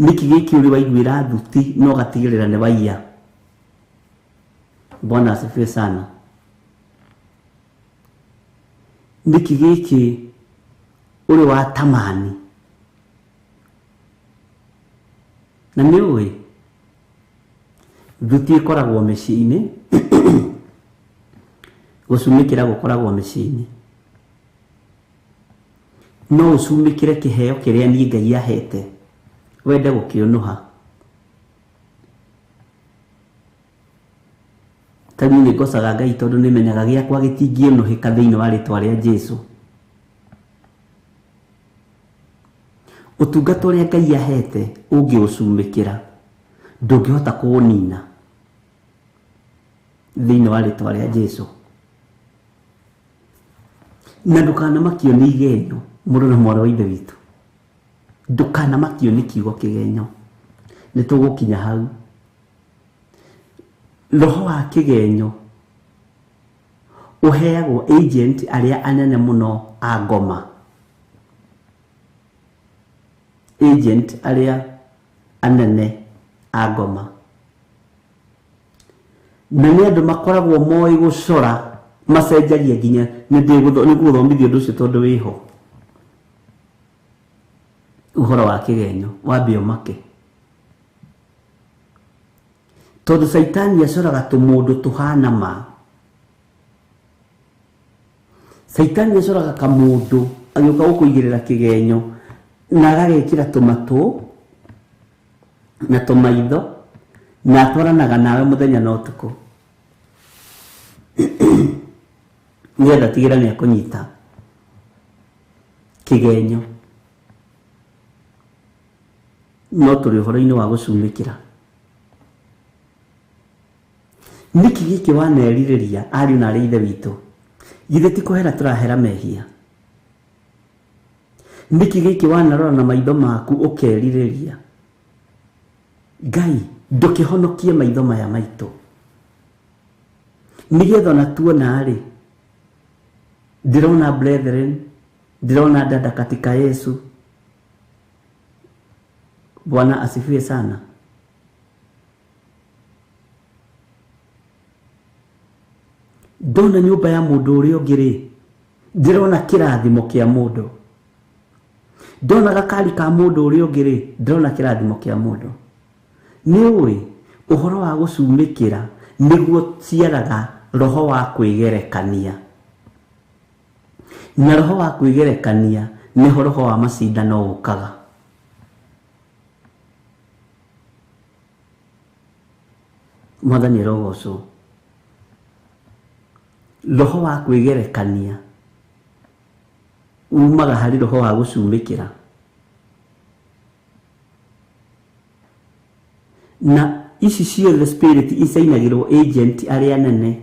Nĩkĩ gĩkĩ ũrĩ waiguĩra thuti na ũgatigĩrĩra nĩ waiya? Bwana asifiwe sana. Nĩkĩ gĩkĩ ũrĩ watamani? Na nĩ ũĩ thuti ĩkoragwo mĩciĩ-inĩ, gũcumĩkĩra gũkoragwo mĩciĩ-inĩ. No ũcumĩkĩre kĩheo kĩrĩa niĩ Ngai ahete wende gũkĩũnũha. Ta niĩ nĩ ngocaga Ngai tondũ nĩ menyaga gĩakwa gĩtingĩũnũhĩka thĩinĩ wa rĩtwa rĩa Jesũ. Ũtungata ũrĩa Ngai ahete ũngĩũcumĩkĩra ndũngĩhota kũũnina thĩinĩ wa rĩtwa rĩa Jesũ. Na ndũkanamakio nĩ igenyo, mũrũ na mwarĩ wa ithe witũ. Ndũkanamakio nĩ kiugo kĩgenyo. Nĩ tũgũkinya hau. Roho wa kĩgenyo Ũheagwo agent arĩa anene mũno a ngoma. Agent arĩa anene a ngoma. Na nĩ andũ makoragwo moĩ gũcora, macenjagia nginya nĩ ngũgũthomithia ũndũ ũcio tondũ wĩho. Ũhoro wa kĩgenyo wambe ũmake. Tondũ Caitani acoraga tũmũndũ tũhana ma. Caitani acoraga kamũndũ agĩũka gũkũigĩrĩra kĩgenyo na agagekĩra tũmatũ na tũmaitho na atwaranaga nawe mũthenya na ũtukũ nĩgetha tigĩra nĩ akũnyita kĩgenyo. No tũrĩ ũhoro-inĩ wa gũcumĩkĩra. Nĩkĩ gĩkĩ wanerirĩria ariũ na arĩ ithe witũ? Githĩ ti kũhera tũrahera mehia? Nĩkĩ gĩkĩ wanarora na maitho maku ũkerirĩria? Ngai ndũkĩhonokie maitho maya maitũ nĩgetha ona tuona-rĩ, ndĩrona brethren, ndĩrona dada katika Yesu. Bwana asifiwe sana. Ndona nyũmba ya mũndũ ũrĩa ũngĩ rĩ, ndĩrona kĩrathimo kĩa mũndũ. Ndona gakari ka mũndũ ũrĩa ũngĩ rĩ, ndĩrona kĩrathimo kĩa mũndũ. Nĩ ũĩ ũhoro wa gũcumĩkĩra nĩguo ciaraga roho wa kwĩgerekania. Na roho wa kwĩgerekania nĩho roho wa macindano ũkaga. Mwathani arogocwo. Roho wa kwĩgerekania umaga harĩ roho wa gũcumĩkĩra. Na ici ciothe spirit icainagĩrwo agent arĩa nene.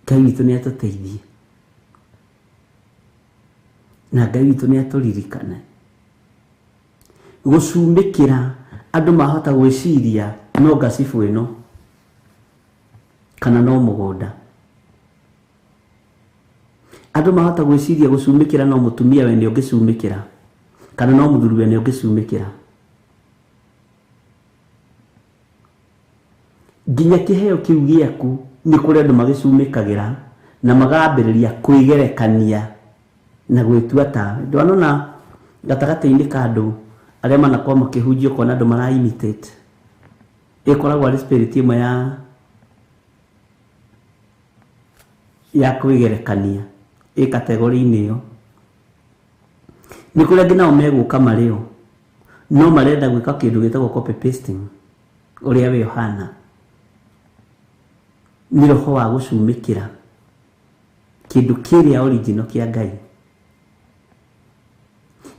Ngai witũ nĩ atũteithie. Na Ngai witũ nĩ atũririkane. Gũcumĩkĩra andũ mahota gwĩciria no ngacibũ ĩno kana no mũgũnda. Andũ mahota gwĩciria gũcumĩkĩra no mũtumia wene ũngĩcumĩkĩra kana no mũthuri wene ũngĩcumĩkĩra. Nginya kĩheo kĩu gĩaku nĩ kũrĩ andũ magĩcumĩkagĩra na magambĩrĩria kwĩgerekania na gwĩtua tawe. Ndwanona gatagatĩ-inĩ ka andũ arĩa manakorwo makĩhunjia ũkona andũ mara imitate. Ĩkoragwo arĩ spirit ĩmwe ya kwĩgerekania ĩ kategori-inĩ ĩyo. Nĩ kũrĩ angĩ nao megũka marĩo no marenda gwĩka kĩndũ gĩtagwo copy pasting ũrĩa we ũhana. Nĩ roho wa gũcumĩkĩra kĩndũ kĩrĩa original kĩa Ngai.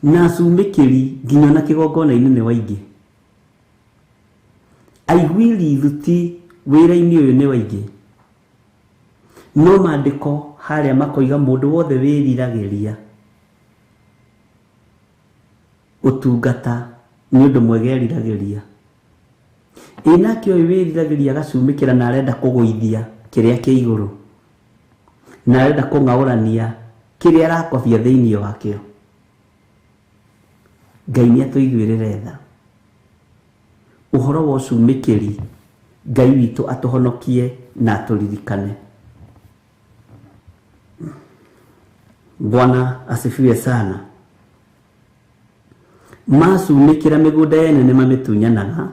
Na acumĩkĩri nginya ona kĩgongona-inĩ nĩ waingĩ. Aiguĩri thuti wĩra-inĩ ũyũ nĩ waingĩ. No maandĩko harĩa makoiga mũndũ wothe wĩriragĩria ũtungata nĩ ũndũ mwega eriragĩria. Ĩ nake ũyũ wĩriragĩria agacumĩkĩra na arenda kũgũithia kĩrĩa kĩ igũrũ na arenda kũng'aũrania kĩrĩa arakobia thĩinĩ wakĩo. Ngai nĩ atũiguĩrĩre tha. Ũhoro wa ũcumĩkĩri Ngai witũ atũhonokie na atũririkane. Bwana asifiwe sana. Macumĩkĩra mĩgũnda yene nĩ mamĩtunyanaga.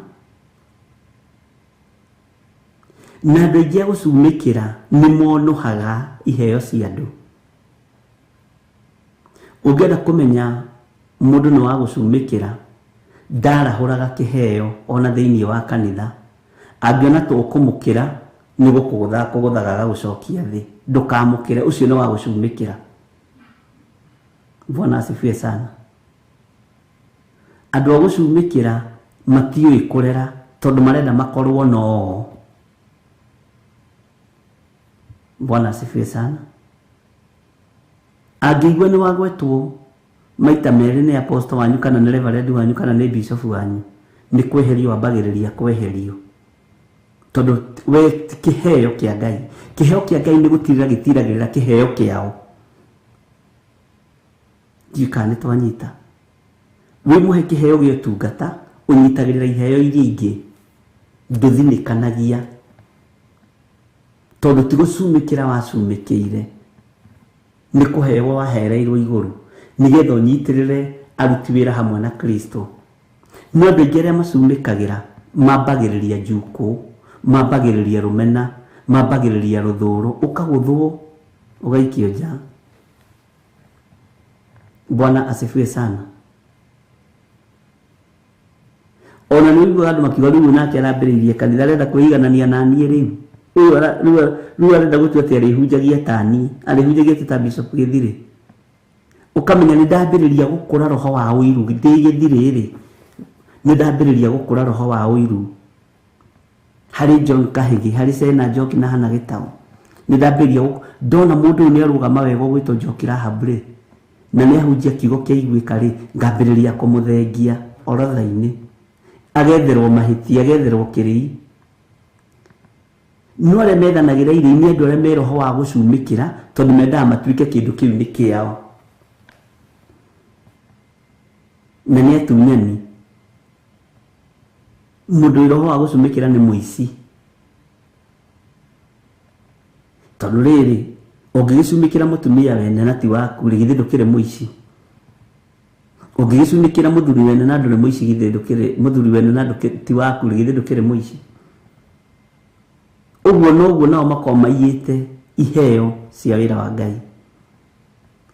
Na andũ aingĩ a gũcumĩkĩra nĩ monũhaga iheo cia andũ. Ũngĩenda kũmenya mũndũ nĩ wa gũcumĩkĩra, ndarahũraga kĩheo ona thĩinĩ wa kanitha. Angĩona tũkũmũkĩra nĩ gũkũgũtha kũgũthaga agagũcokia thĩ. Ndũkamũkĩre, ũcio nĩ wa gũcumĩkĩra. Bwana asifiwe sana. Andũ a gũcumĩkĩra matiũĩ kũrera tondũ marenda makorwo no. Bwana asifiwe sana. Angĩigua nĩ wagwetwo maita merĩ nĩ apostle wanyu kana nĩ reverend wanyu kana nĩ bishop wanyu, nĩ kweherio wambagĩrĩria kweherio. Tondũ we ti kĩheo kĩa Ngai. Kĩheo kĩa Ngai nĩ gũtirĩra gĩtiragĩrĩra kĩheo kĩao. Ndiũĩ kana nĩ twanyita. Wĩ mũhe kĩheo gĩa ũtungata, ũnyitagĩrĩra iheo iria ingĩ, ndũthinĩkanagia. Tondũ ti gũcumĩkĩra wacumĩkĩire, nĩ kũheo wahereirwo igũrũ, nĩgetha ũnyitĩrĩre aruti wĩra hamwe na Kristo. No andũ aingĩ arĩa macumĩkagĩra mambagĩrĩria njukũ, mambagĩrĩria rũmena, mambagĩrĩria rũthũũro, ũkagũthwo ũgaikio nja. Bwana asifiwe sana. Ona nĩ ũiguaga andũ makiuga rĩu nake arambĩrĩirie kanitha arenda kwĩiganania na niĩ rĩu. Rĩu arenda gũtua atĩ arĩhunjagia ta niĩ, arĩhunjagia atĩ ta Bishop Gĩthirĩ. Ũkamenya nĩ ndambĩrĩria gũkũra roho wa ũiru, ndĩ Gĩthirĩ rĩ, nĩ ndambĩrĩria gũkũra roho wa ũiru harĩ John Kahigi, harĩ Sena Njoki na Hana Gĩtaũ. Nĩ ndambĩrĩria ndona mũndũ ũyũ nĩ arũgama wega ũgwĩtwo Njoki Rahab rĩ, na nĩ ahunjia kiugo kĩaiguĩka rĩ, ngambĩrĩria kũmũthengia orodha-inĩ. Agetherwo mahĩtia, agetherwo kĩrĩi. No arĩa methanagĩra irio nĩ andũ arĩa me roho wa gũcumĩkĩra, tondũ mendaga matuĩke kĩndũ kĩu nĩ kĩao. Na nĩ atunyani. Mũndũ wĩ roho wa gũcumĩkĩra nĩ mũici. Tondũ rĩrĩ, ũngĩgĩcumĩkĩra mũtumia wene na ti waku rĩ, githĩ ndũkĩrĩ mũici? Ũngĩgĩcumĩkĩra mũthuri wene na ndũrĩ mũici, githĩ ndũkĩrĩ mũthuri wene na ti waku rĩ, githĩ ndũkĩrĩ mũici? Ũguo noguo nao makoragwo maiyĩte iheo cia wĩra wa Ngai.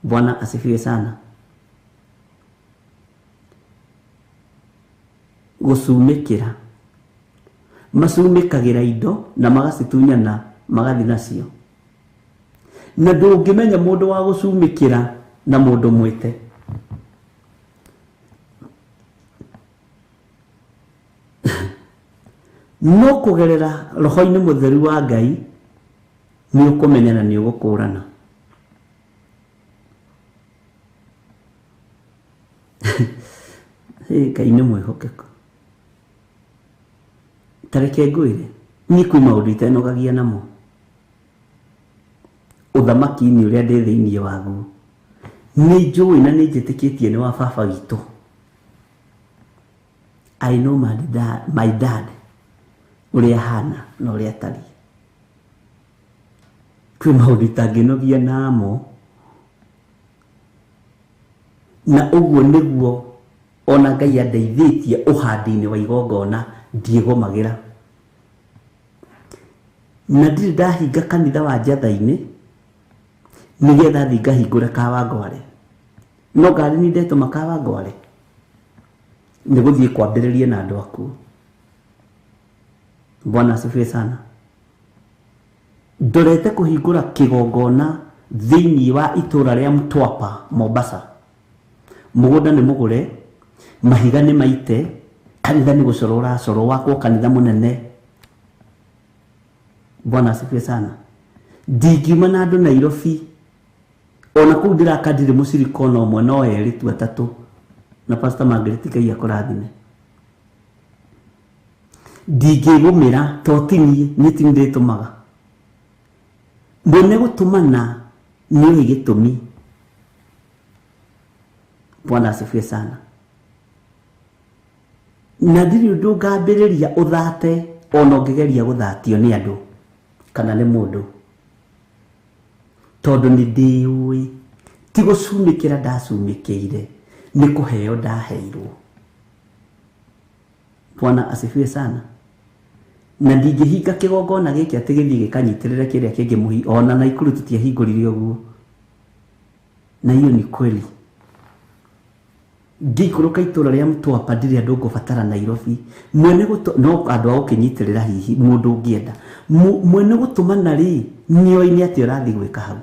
Bwana asifiwe sana. Gũcumĩkĩra. Macumĩkagĩra indo na magacitunyana magathi nacio. Na ndũngĩmenya mũndũ wa gũcumĩkĩra na mũndũ mwĩte. No kũgerera roho-inĩ mũtheru wa Ngai nĩ ũkũmenya na nĩ ũgũkũrana. Ngai nĩ mwĩhokeku. Ta reke ngwĩre, niĩ kwĩ maũndũ itenogagia namo. Ũthamaki-inĩ ũrĩa ndĩ thĩinĩ waguo, nĩ njũĩ na nĩ njĩtĩkĩtie nĩ wa baba witũ. I know my dad ũrĩa ahana na ũrĩa atariĩ. Kwĩ maũndũ itangĩnogia namo. Na ũguo nĩguo ona Ngai andeithĩtie ũhandi-inĩ wa igongona ndiĩgomagĩra. Na ndirĩ ndahinga kanitha wa Njatha-inĩ nĩgetha thiĩ ngahingũre Kawangware. No ngari nĩ ndetũma Kawangware nĩ gũthiĩ kwambĩrĩria na andũ akuo. Bwana asifiwe sana. Ndorete kũhingũra kĩgongona thĩinĩ wa itũra rĩa Mtwapa, Mombasa. Mũgũnda nĩ mũgũre, mahiga nĩ maite, kanitha nĩ gũcorwo ũracorwo, wakwo kanitha mũnene. Bwana asifiwe sana. Ndingiuma na andũ Nairobi, ona kũu ndĩraka ndirĩ mũcirika ona ũmwe, no erĩ tu atatũ, na Pastor Margaret Ngai akũrathime. Ndingĩgũmĩra to ti niĩ, niĩ ti niĩ ndĩtũmaga. Mwene gũtũmana nĩoĩ gĩtũmi. Bwana asifiwe sana. Na ndirĩ ũndũ ngambĩrĩria ũthate ona ũngĩgeria gũthatio nĩ andũ kana nĩ mũndũ, tondũ nĩ ndĩũĩ ti gũcumĩkĩra ndacumĩkĩire, nĩ kũheo ndaheirwo. Bwana asifiwe sana. Na ndingĩhinga kĩgongona gĩkĩ atĩ gĩthiĩ gĩkanyitĩrĩre kĩrĩa kĩngĩ mũhi, ona Naikuru tũtiahingũrire ũguo. Na hiyo ni kweli. Ngĩikũrũka itũra rĩa Mtwapa ndirĩ andũ ngũbatara Nairobi. Mwene no andũ a gũkĩnyitĩrĩra hihi mũndũ ũngĩenda. Mwene gũtũmana rĩ, nĩoĩ nĩ atĩa ũrathiĩ gwĩka hau.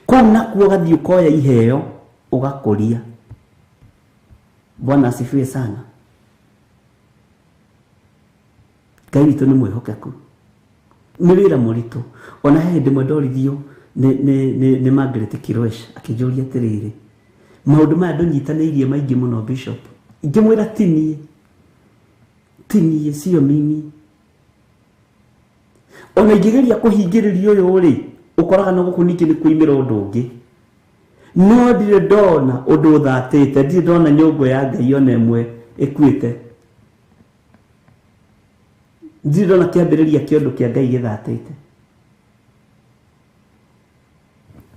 Kũu nakuo ũgathiĩ ũkoya iheo ũgakũria. Bwana asifiwe sana. Ngai witũ nĩ mwĩhokeku. Nĩ wĩra mũritũ. Ona he hĩndĩ ĩmwe ndorithio nĩ Margaret Kirosh akĩnjũria atĩrĩrĩ, maũndũ maya ndũnyitanĩirie maingĩ mũno Bishop. Ngĩmwĩra ti niĩ, ti niĩ, sio mimi. Ona ingĩgeria kũhingĩrĩria ũyũ rĩ, ũkoraga no gũkũ ningĩ nĩ kuimĩra ũndũ ũngĩ. No ndirĩ ndona ũndũ ũthatĩte, ndirĩ ndona nyũngũ ya Ngai ona ĩmwe ĩkuĩte. Ndirĩ ndona kĩambĩrĩria kĩa ũndũ kĩa Ngai gĩthatĩte.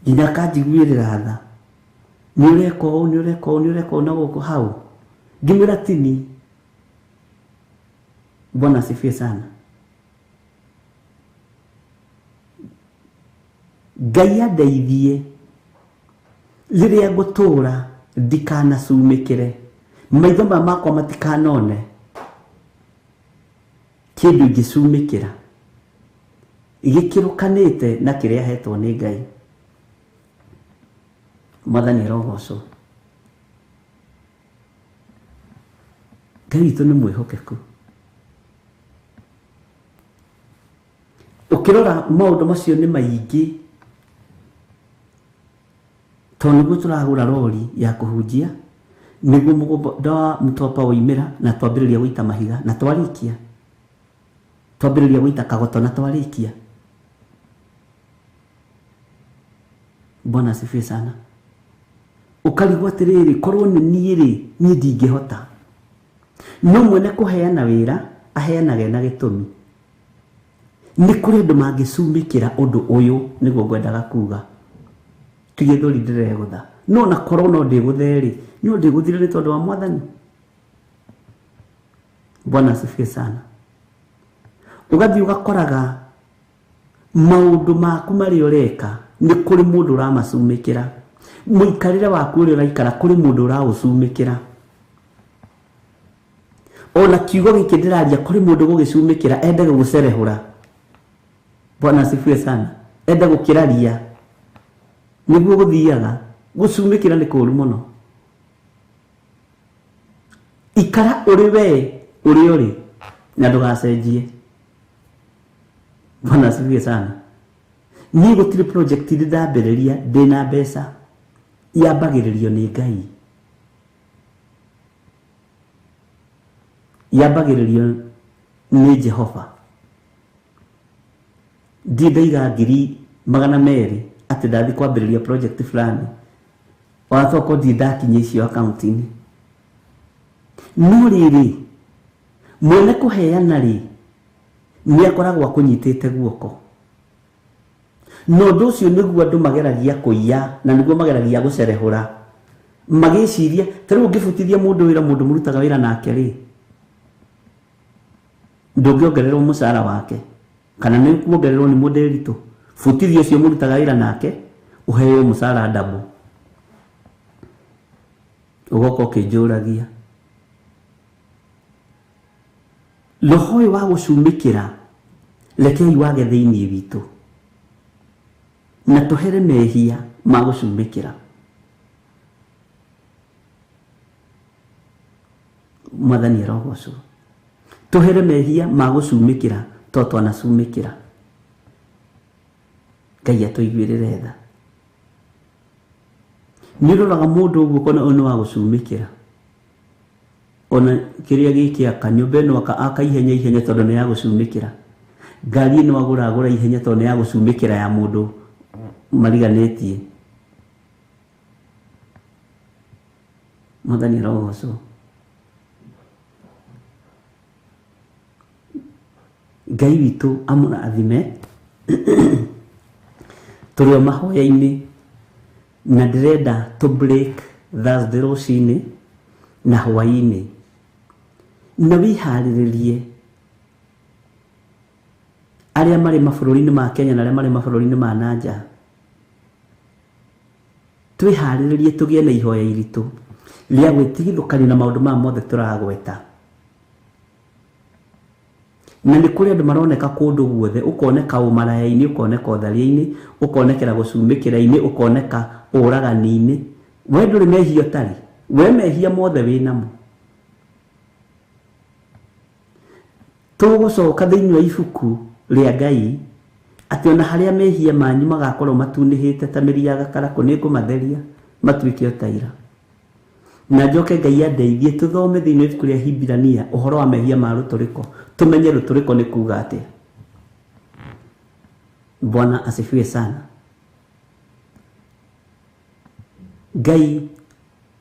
Nginya akanjiguĩrĩra tha. Nĩ ũreka ũũ, nĩ ũreka ũũ, nĩ ũreka ũũ na gũkũ hau. Ngĩmwĩra tini. Bwana asifiwe sana. Ngai andeithie rĩrĩa ngũtũra ndikanacumĩkĩre, maitho maya makwa matikanone kĩndũ ingĩcumĩkĩra gĩkĩrũkanĩte na kĩrĩa hetwo nĩ Ngai. Mwathani arogocwo. Ngai witũ nĩ mwĩhokeku. Ũkĩrora maũndũ macio nĩ maingĩ, tondũ nĩguo tũragũra rori ya kũhunjia, nĩguo mũgũnda wa Mtwapa woimĩra na twambĩrĩria gũita mahiga na twarĩkia, twambĩrĩria gũita kagoto na twarĩkia. Bwana asifiwe sana. Ũkarigwo atĩrĩrĩ, korwo nĩ niĩ rĩ, niĩ ndingĩhota. No mwene kũheana wĩra aheanage na gĩtũmi. Nĩ kũrĩ andũ mangĩcumĩkĩra ũndũ ũyũ, nĩguo ngwendaga kuga. Ti gĩthũri ndĩregũtha, no na korwo no ndĩgũthe rĩ, no ndĩgũthire nĩ tondũ wa Mwathani. Bwana asifiwe sana. Ũgathiĩ ũgakoraga maũndũ maku marĩa ũreka nĩ kũrĩ mũndũ ũramacumĩkĩra. Mũikarĩre waku ũrĩa ũraikara kũrĩ mũndũ ũraũcumĩkĩra. Ona kiugo gĩkĩ ndĩraria kũrĩ mũndũ gũgĩcumĩkĩra ende gũgũcerehũra. Bwana asifiwe sana. Ende gũkĩraria. Nĩguo gũthiaga. Gũcumĩkĩra nĩ kũũru mũno. Ikara ũrĩ we ũrĩa ũrĩ na ndũgacenjie. Bwana asifiwe sana. Niĩ gũtirĩ project ndĩ ndambĩrĩria ndĩna mbeca, yambagĩrĩrio nĩ Ngai. Yambagĩrĩrio nĩ Jehova. Ndirĩ ndaiga 200,000 atĩ ndathiĩ kwambĩrĩria project fulani, ona tokorwo ndirĩ ndakinyia icio akaunti-inĩ. No rĩrĩ, mwene kũheana rĩ, nĩ akoragwo akũnyitĩte guoko. Na ũndũ ũcio nĩguo andũ mageragia kũiya na nĩguo mageragia gũcerehũra. Magĩciria, ta rĩu ũngĩbutithia mũndũ wĩra, mũndũ mũrutaga wĩra nake rĩ, ndũngĩongererwo mũcara wake, kana nĩ kuongererwo nĩ mũndĩritũ. Butithia ũcio mũrutaga wĩra nake, ũheo mũcara double. Ũgoka ũkĩnjũragia. Roho ũyũ wa gũcumĩkĩra, rekei wage thĩinĩ witũ. Na tũhere mehia ma gũcumĩkĩra. Mwathani arogocwo. Tũhere mehia ma gũcumĩkĩra to twanacumĩkĩra. Ngai atũiguĩrĩre tha. Nĩ ũroraga mũndũ ũguo ũkona ũyũ nĩ wa gũcumĩkĩra. Ona kĩrĩa gĩkĩ aka, nyũmba ĩno aka ihenya ihenya tondũ nĩ ya gũcumĩkĩra. Ngari ĩno agũra agũra ihenya tondũ nĩ ya gũcumĩkĩra ya mũndũ mariganĩtie. Mwathani arogocwo. Ngai witũ amũrathime. Tũrĩ o mahoya-inĩ na ndĩrenda tũ break Thursday rũcinĩ na hwaĩ-inĩ. Na wĩharĩrĩrie arĩa marĩ mabũrũri-inĩ ma Kenya na arĩa marĩ mabũrũri-inĩ ma na nja. Twĩharĩrĩrie tũgĩe na ihoya iritũ rĩa gwĩtigithũkania na maũndũ maya mothe tũragweta. Na nĩ kũrĩ andũ maroneka kũndũ guothe, ũkoneka ũmaraya-inĩ, ũkoneka ũtharia-inĩ, ũkonekera gũcumĩkĩra-inĩ, ũkoneka ũragani-inĩ. We ndũrĩ mehia ũtarĩ, we mehia mothe wĩnamo. Tũgũcoka thĩinĩ wa ibuku rĩa Ngai atĩ ona harĩa mehia manyu magakorwo matunĩhĩte ta mĩri ya gakarakũ, nĩ ngũmatheria matuĩke o ta ira. Na njoke Ngai andeithie tũthome thĩinĩ wa ibuku rĩa Hibirania ũhoro wa mehia ma rũtũrĩko, tũmenye rũtũrĩko nĩ kuga atĩa. Bwana asifiwe sana. Ngai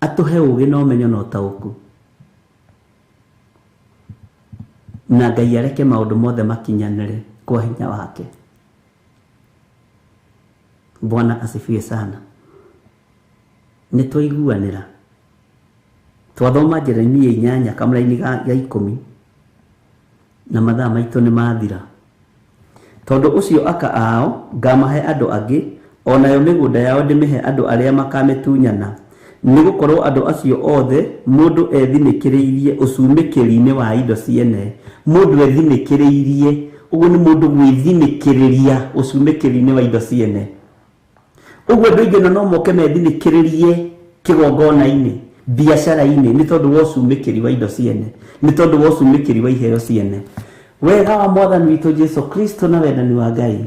atũhe ũgĩ na ũmenyo na ũtaũku, na Ngai areke maũndũ mothe makinyanĩre kwa hinya wake. Bwana asifiwe sana. Nĩ twaiguanĩra. Twathoma Jeremia 8 kamũraini ga 10 na mathaa maitũ nĩ mathira. Tondũ ũcio aka ao ngamahe andũ angĩ, o nayo mĩgũnda yao ndĩmĩhe andũ arĩa makamĩtunyana, nĩ gũkorwo andũ acio othe mũndũ ethinĩkĩrĩirie ũcumĩkĩri-inĩ wa indo ciene. Mũndũ ethinĩkĩrĩirie, ũguo nĩ mũndũ gwĩthinĩkĩrĩria ũcumĩkĩri-inĩ wa indo ciene. Ũguo andũ aingĩ no moke methinĩkĩrĩrie kĩgongona-inĩ, biacara-inĩ, nĩ tondũ wa ũcumĩkĩri wa indo ciene, nĩ tondũ wa ũcumĩkĩri wa iheo ciene. Wega wa Mwathani witũ Jesu Kristo na wendani wa Ngai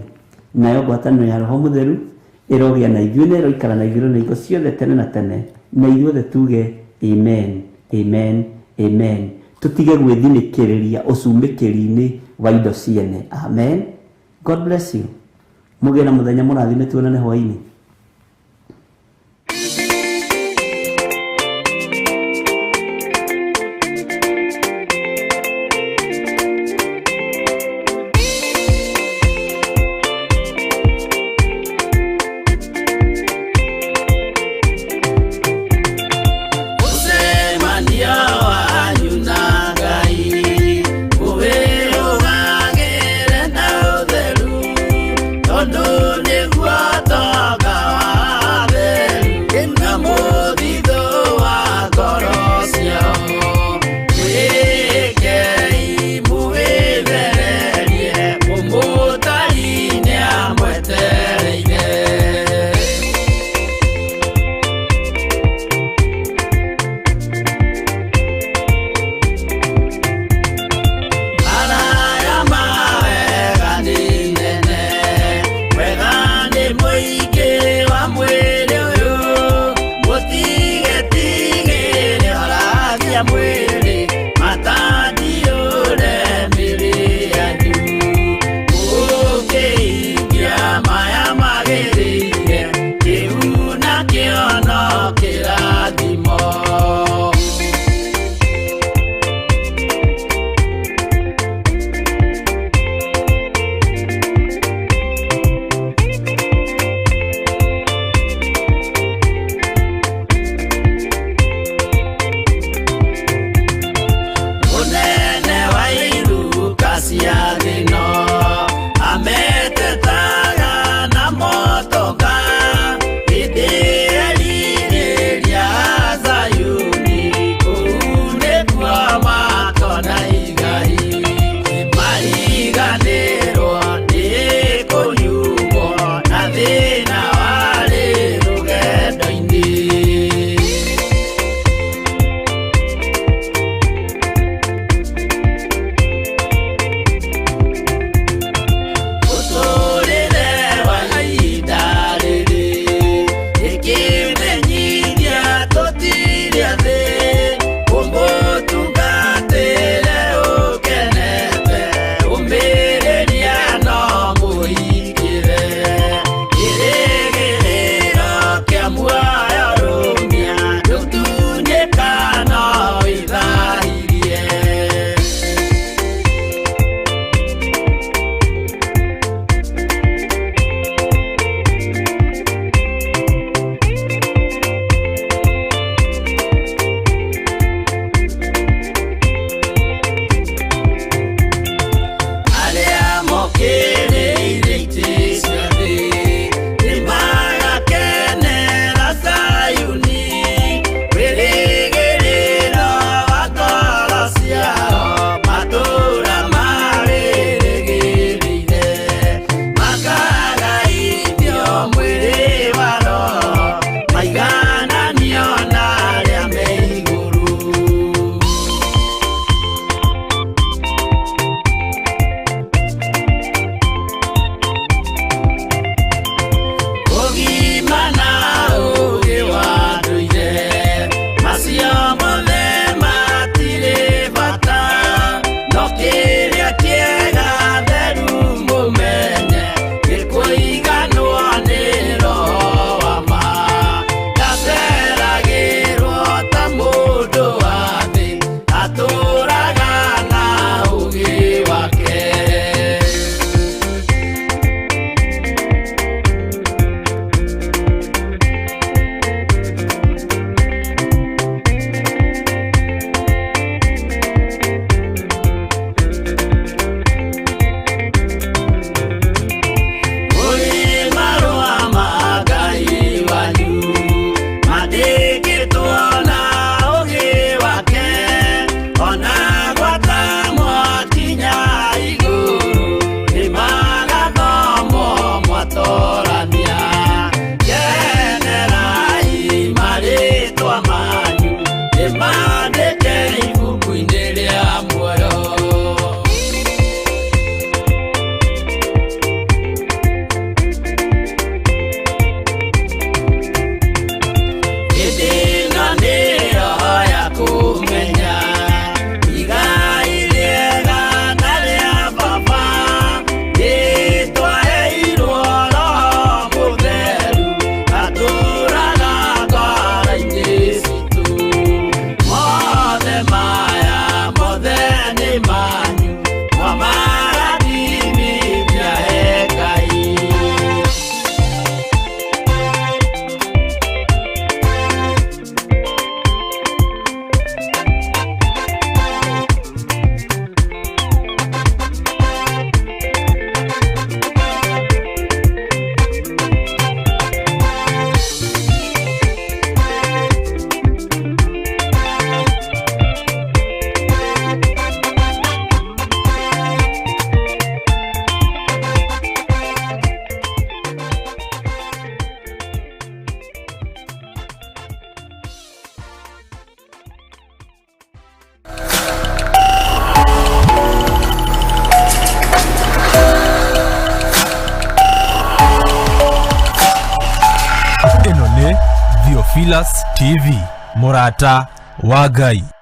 nayo ngwatanĩro ya Roho Mũtheru ĩrogĩa na ithuĩ na ĩroikara na ithuĩ na hingo ciothe tene na tene, na ithuothe tuge amen, amen, amen. Tũtige gwĩthinĩkĩrĩria ũcumĩkĩri-inĩ wa indo ciene. Amen. God bless you. Mũgĩe na mũthenya mũrathime, tuonane hwaĩ-inĩ. Mũcemanio wanyu na Ngai ũwĩrũgagĩre na ũtheru, tondũ nĩguo tonga. Theophilus TV, mũrata wa Ngai.